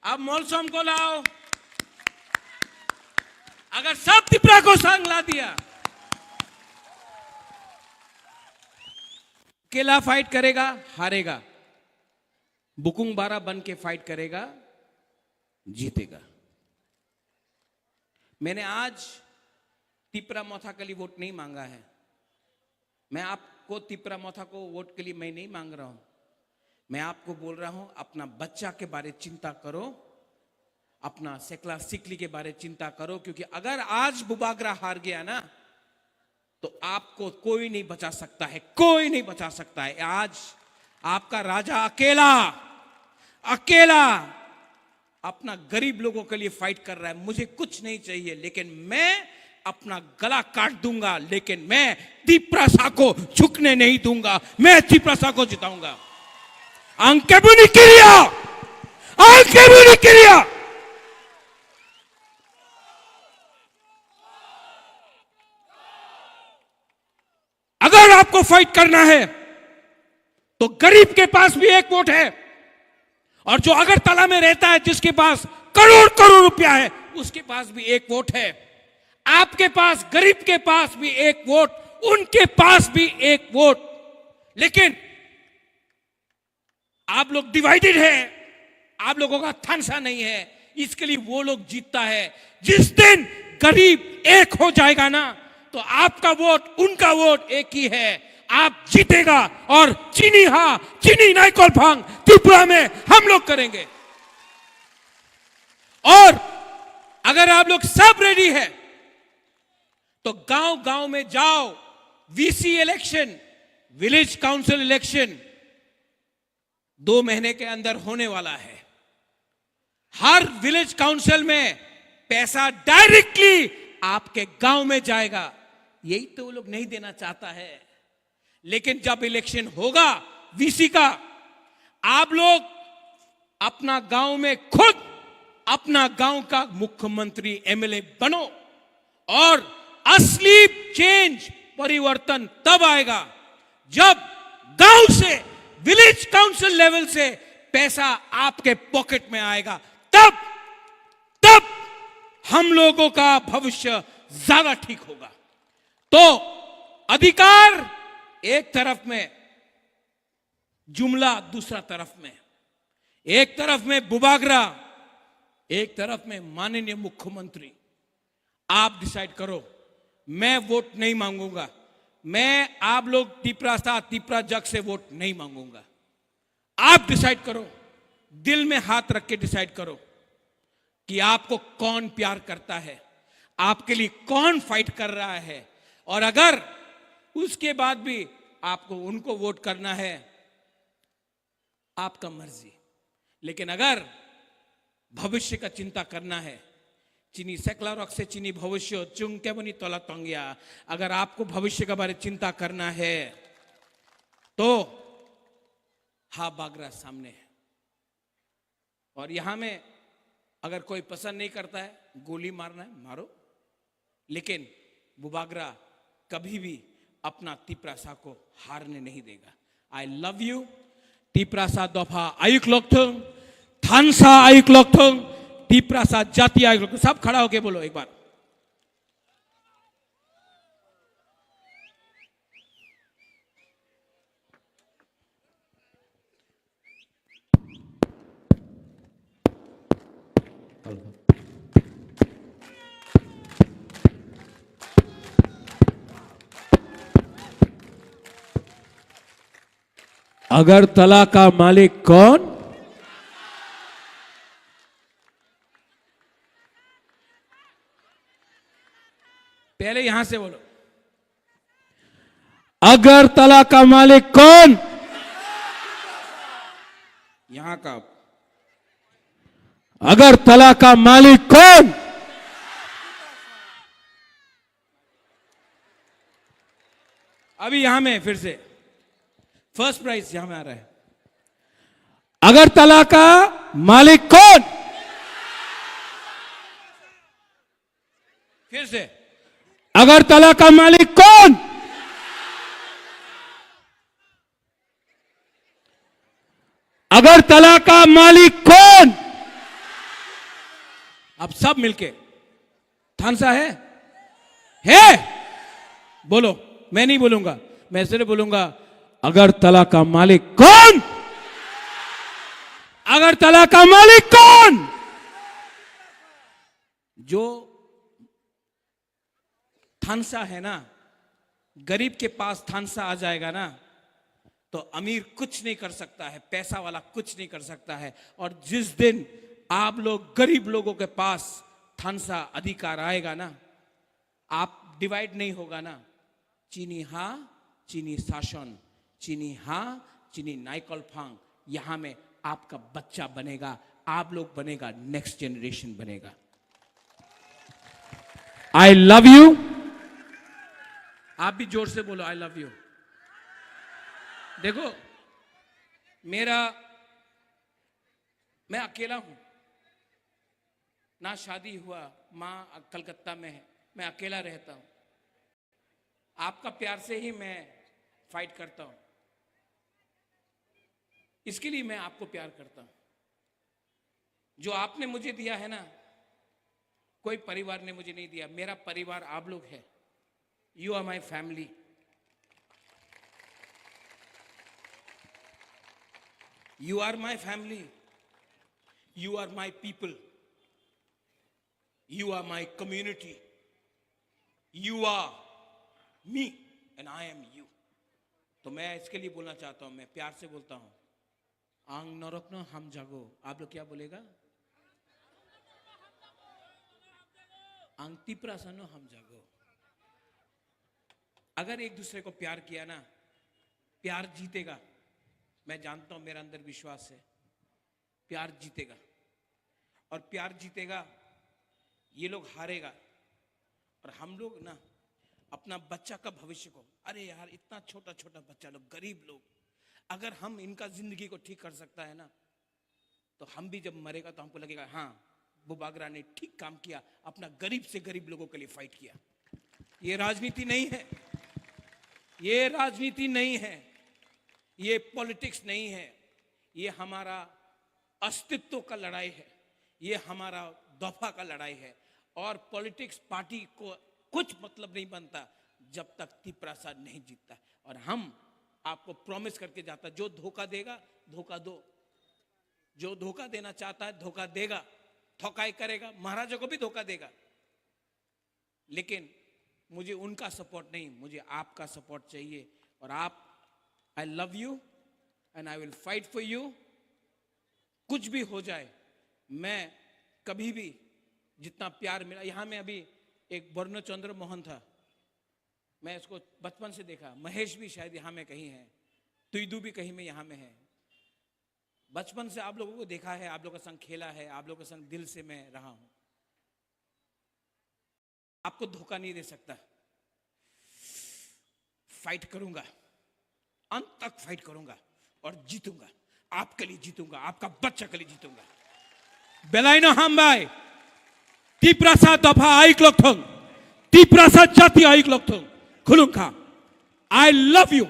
आप मलसम को लाओ। अगर सब त्रिपुरा को संग ला दिया, अकेला फाइट करेगा, हारेगा। बुकुंग बारा बन के फाइट करेगा, जीतेगा। मैंने आज तिपरा मोथा के लिए वोट नहीं मांगा है। मैं आपको तिपरा मोथा को वोट के लिए मैं नहीं मांग रहा हूं। मैं आपको बोल रहा हूं, अपना बच्चा के बारे चिंता करो, अपना सेकला सिकली के बारे चिंता करो, क्योंकि अगर आज बुबागरा हार गया ना, तो आपको कोई नहीं बचा सकता है, कोई नहीं बचा सकता है। आज आपका राजा अकेला, अकेला अपना गरीब लोगों के लिए फाइट कर रहा है। मुझे कुछ नहीं चाहिए, लेकिन मैं अपना गला काट दूंगा, लेकिन मैं तिपरासा को झुकने नहीं दूंगा। मैं तिपरासा को जिताऊंगा। Ang keboni kiria, ang keboni kiria. अगर आपको फाइट करना है, तो गरीब के पास भी एक वोट है, और जो अगरतला में रहता है, जिसके पास करोड़ करोड़ रुपया है, उसके पास भी एक वोट है। आपके पास, गरीब के पास भी एक वोट, उनके पास भी एक वोट। लेकिन आप लोग डिवाइडेड है, आप लोगों का थानसा नहीं है, इसके लिए वो लोग जीतता है। जिस दिन गरीब एक हो जाएगा ना, तो आपका वोट, उनका वोट एक ही है, आप जीतेगा। और चिनी हा, चिनी नाइकोल फांग त्रिपुरा में हम लोग करेंगे। और अगर आप लोग सब रेडी है, तो गांव गांव में जाओ, VC election, village council election, दो महीने के अंदर होने वाला है। हर विलेज काउंसिल में पैसा डायरेक्टली आपके गांव में जाएगा। यही तो वो लोग नहीं देना चाहता है। लेकिन जब इलेक्शन होगा वीसी का, आप लोग अपना गांव में खुद अपना गांव का मुख्यमंत्री, एमएलए बनो। और असली चेंज, परिवर्तन तब आएगा जब गांव से, विलेज काउंसिल लेवल से पैसा आपके पॉकेट में आएगा। तब, तब हम लोगों का भविष्य ज्यादा ठीक होगा। तो अधिकार एक तरफ में, जुमला दूसरा तरफ में, एक तरफ में बुबागरा, एक तरफ में माननीय मुख्यमंत्री। आप डिसाइड करो। मैं वोट नहीं मांगूंगा। मैं आप लोग तिपरासा, तिपरा जग से वोट नहीं मांगूंगा। आप डिसाइड करो, दिल में हाथ रख के डिसाइड करो कि आपको कौन प्यार करता है, आपके लिए कौन फाइट कर रहा है। और अगर उसके बाद भी आपको उनको वोट करना है, आपका मर्जी। लेकिन अगर भविष्य का चिंता करना है, chini sekla rok se chini bhobisyo chwng keboni tola tongya, अगर आपको भविष्य के बारे चिंता करना है, तो हाबागरा सामने है। और यहां में अगर कोई पसंद नहीं करता है, गोली मारना है, मारो। लेकिन बुबागरा कभी भी अपना तिपरासा को हारने नहीं देगा। I love you। तिपरासा दोफा आयुक लोकथों, थानसा आयुक लोकथों, तिपरासा जाति आयुक लोकथों। सब खड़ा होके बोलो एक बार। अगरतला का मालिक कौन? पहले यहां से बोलो। अगरतला का मालिक कौन? यहां का। अगरतला का मालिक कौन? अभी यहां में फिर से फर्स्ट प्राइज यहां में आ रहा है। अगरतला का मालिक कौन? फिर से। अगरतला का मालिक कौन? अगरतला का मालिक कौन? आप सब मिलके। थानसा है? है? बोलो। मैं नहीं बोलूंगा। मैं सिर्फ बोलूंगा, अगरतला का मालिक कौन? अगरतला का मालिक कौन? जो थानसा है ना, गरीब के पास थानसा आ जाएगा ना, तो अमीर कुछ नहीं कर सकता है, पैसा वाला कुछ नहीं कर सकता है। और जिस दिन आप लोग गरीब लोगों के पास थानसा अधिकार आएगा ना, आप डिवाइड नहीं होगा ना। Chini ha, chini sashon, chini ha, chini naikolphang, यहां में आपका बच्चा बनेगा, आप लोग बनेगा, नेक्स्ट जनरेशन बनेगा। I love you। आप भी जोर से बोलो, I love you। देखो, मेरा, मैं अकेला हूं, ना शादी हुआ, माँ कलकत्ता में है, मैं अकेला रहता हूं। आपका प्यार से ही मैं फाइट करता हूं, इसके लिए मैं आपको प्यार करता हूं। जो आपने मुझे दिया है ना, कोई परिवार ने मुझे नहीं दिया। मेरा परिवार आप लोग है। You are my family। You are my family। You are my people। You are my community। You are me and I am you। तो मैं इसके लिए बोलना चाहता हूं, मैं प्यार से बोलता हूं, ang norokno hamjago। आप लोग क्या बोलेगा? Ang Tiprasano hamjago। अगर एक दूसरे को प्यार किया ना, प्यार जीतेगा। मैं जानता हूं, मेरा अंदर विश्वास है, प्यार जीतेगा। और प्यार जीतेगा, ये लोग हारेगा। और हम लोग ना अपना बच्चा का भविष्य को, अरे यार, इतना छोटा छोटा बच्चा लोग, गरीब लोग, अगर हम इनका जिंदगी को ठीक कर सकता है ना, तो हम भी जब मरेगा तो हमको लगेगा, हाँ, बुबागरा ने ठीक काम किया, अपना गरीब से गरीब लोगों के लिए फाइट किया। ये राजनीति नहीं है, ये राजनीति नहीं है, ये पॉलिटिक्स नहीं है, ये हमारा अस्तित्व का लड़ाई है, ये हमारा दफा का लड़ाई है। और पॉलिटिक्स पार्टी को कुछ मतलब नहीं बनता जब तक तिप्रासा नहीं जीतता। और हम आपको प्रॉमिस करके जाता, जो धोखा देगा, धोखा दो, जो धोखा देना चाहता है, धोखा देगा, ठकाई करेगा, महाराजा को भी धोखा देगा। लेकिन मुझे उनका सपोर्ट नहीं, मुझे आपका सपोर्ट चाहिए। और आप, I love you and I will fight for you। कुछ भी हो जाए, मैं कभी भी, जितना प्यार मिला, यहाँ में अभी एक बर्णचंद्र मोहन था, मैं इसको बचपन से देखा, महेश भी शायद यहाँ में कहीं है, तुइदू भी कहीं में यहाँ में है। बचपन से आप लोगों को देखा है, आप लोगों के संग खेला है, आप लोगों के संग दिल से मैं रहा हूं। आपको धोखा नहीं दे सकता। फाइट करूंगा, अंत तक फाइट करूंगा और जीतूंगा। आपके लिए जीतूंगा, आपका बच्चा के लिए जीतूंगा। Belaino hambai, Tiprasa dopha ayuk lokthong, Tiprasa jati ayuk lokthong, khulungkha। I love you।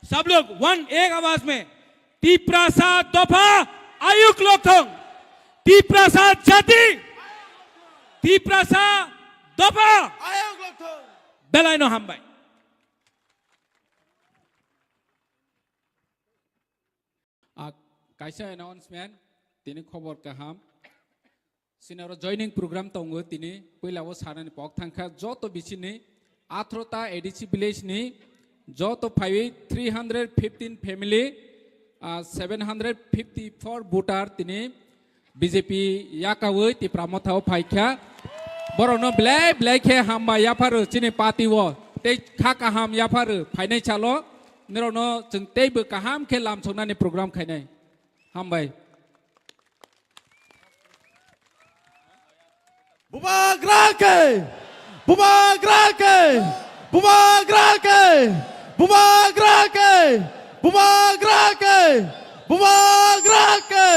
सब लोग वन, एक आवाज में, Tiprasa dopha ayuk lokthong, Tiprasa jati, Tiprasa dopha। Ayuk lokthong। Belaino hambai। A, kaisa announcement, tini khobor kaham. Sinaro joining program tongo tini, puila o sanani pok thangkha, joto bisini atharo ta A D C village ni joto phaiwi three hundred fifteen family, ah, seven hundred fifty-four voter tini B J P yakawi Tipra Motha o phaikha. Borokno belai belai khe hambai yapharo chini party o, tei kha kaham yapharo phainai salo. Nirokno chwng teibo kaham khe lamsoknani program khainai. Hambai. Bubagra ke! Bubagra ke! Bubagra ke! Bubagra ke! Bubagra ke! Bubagra ke!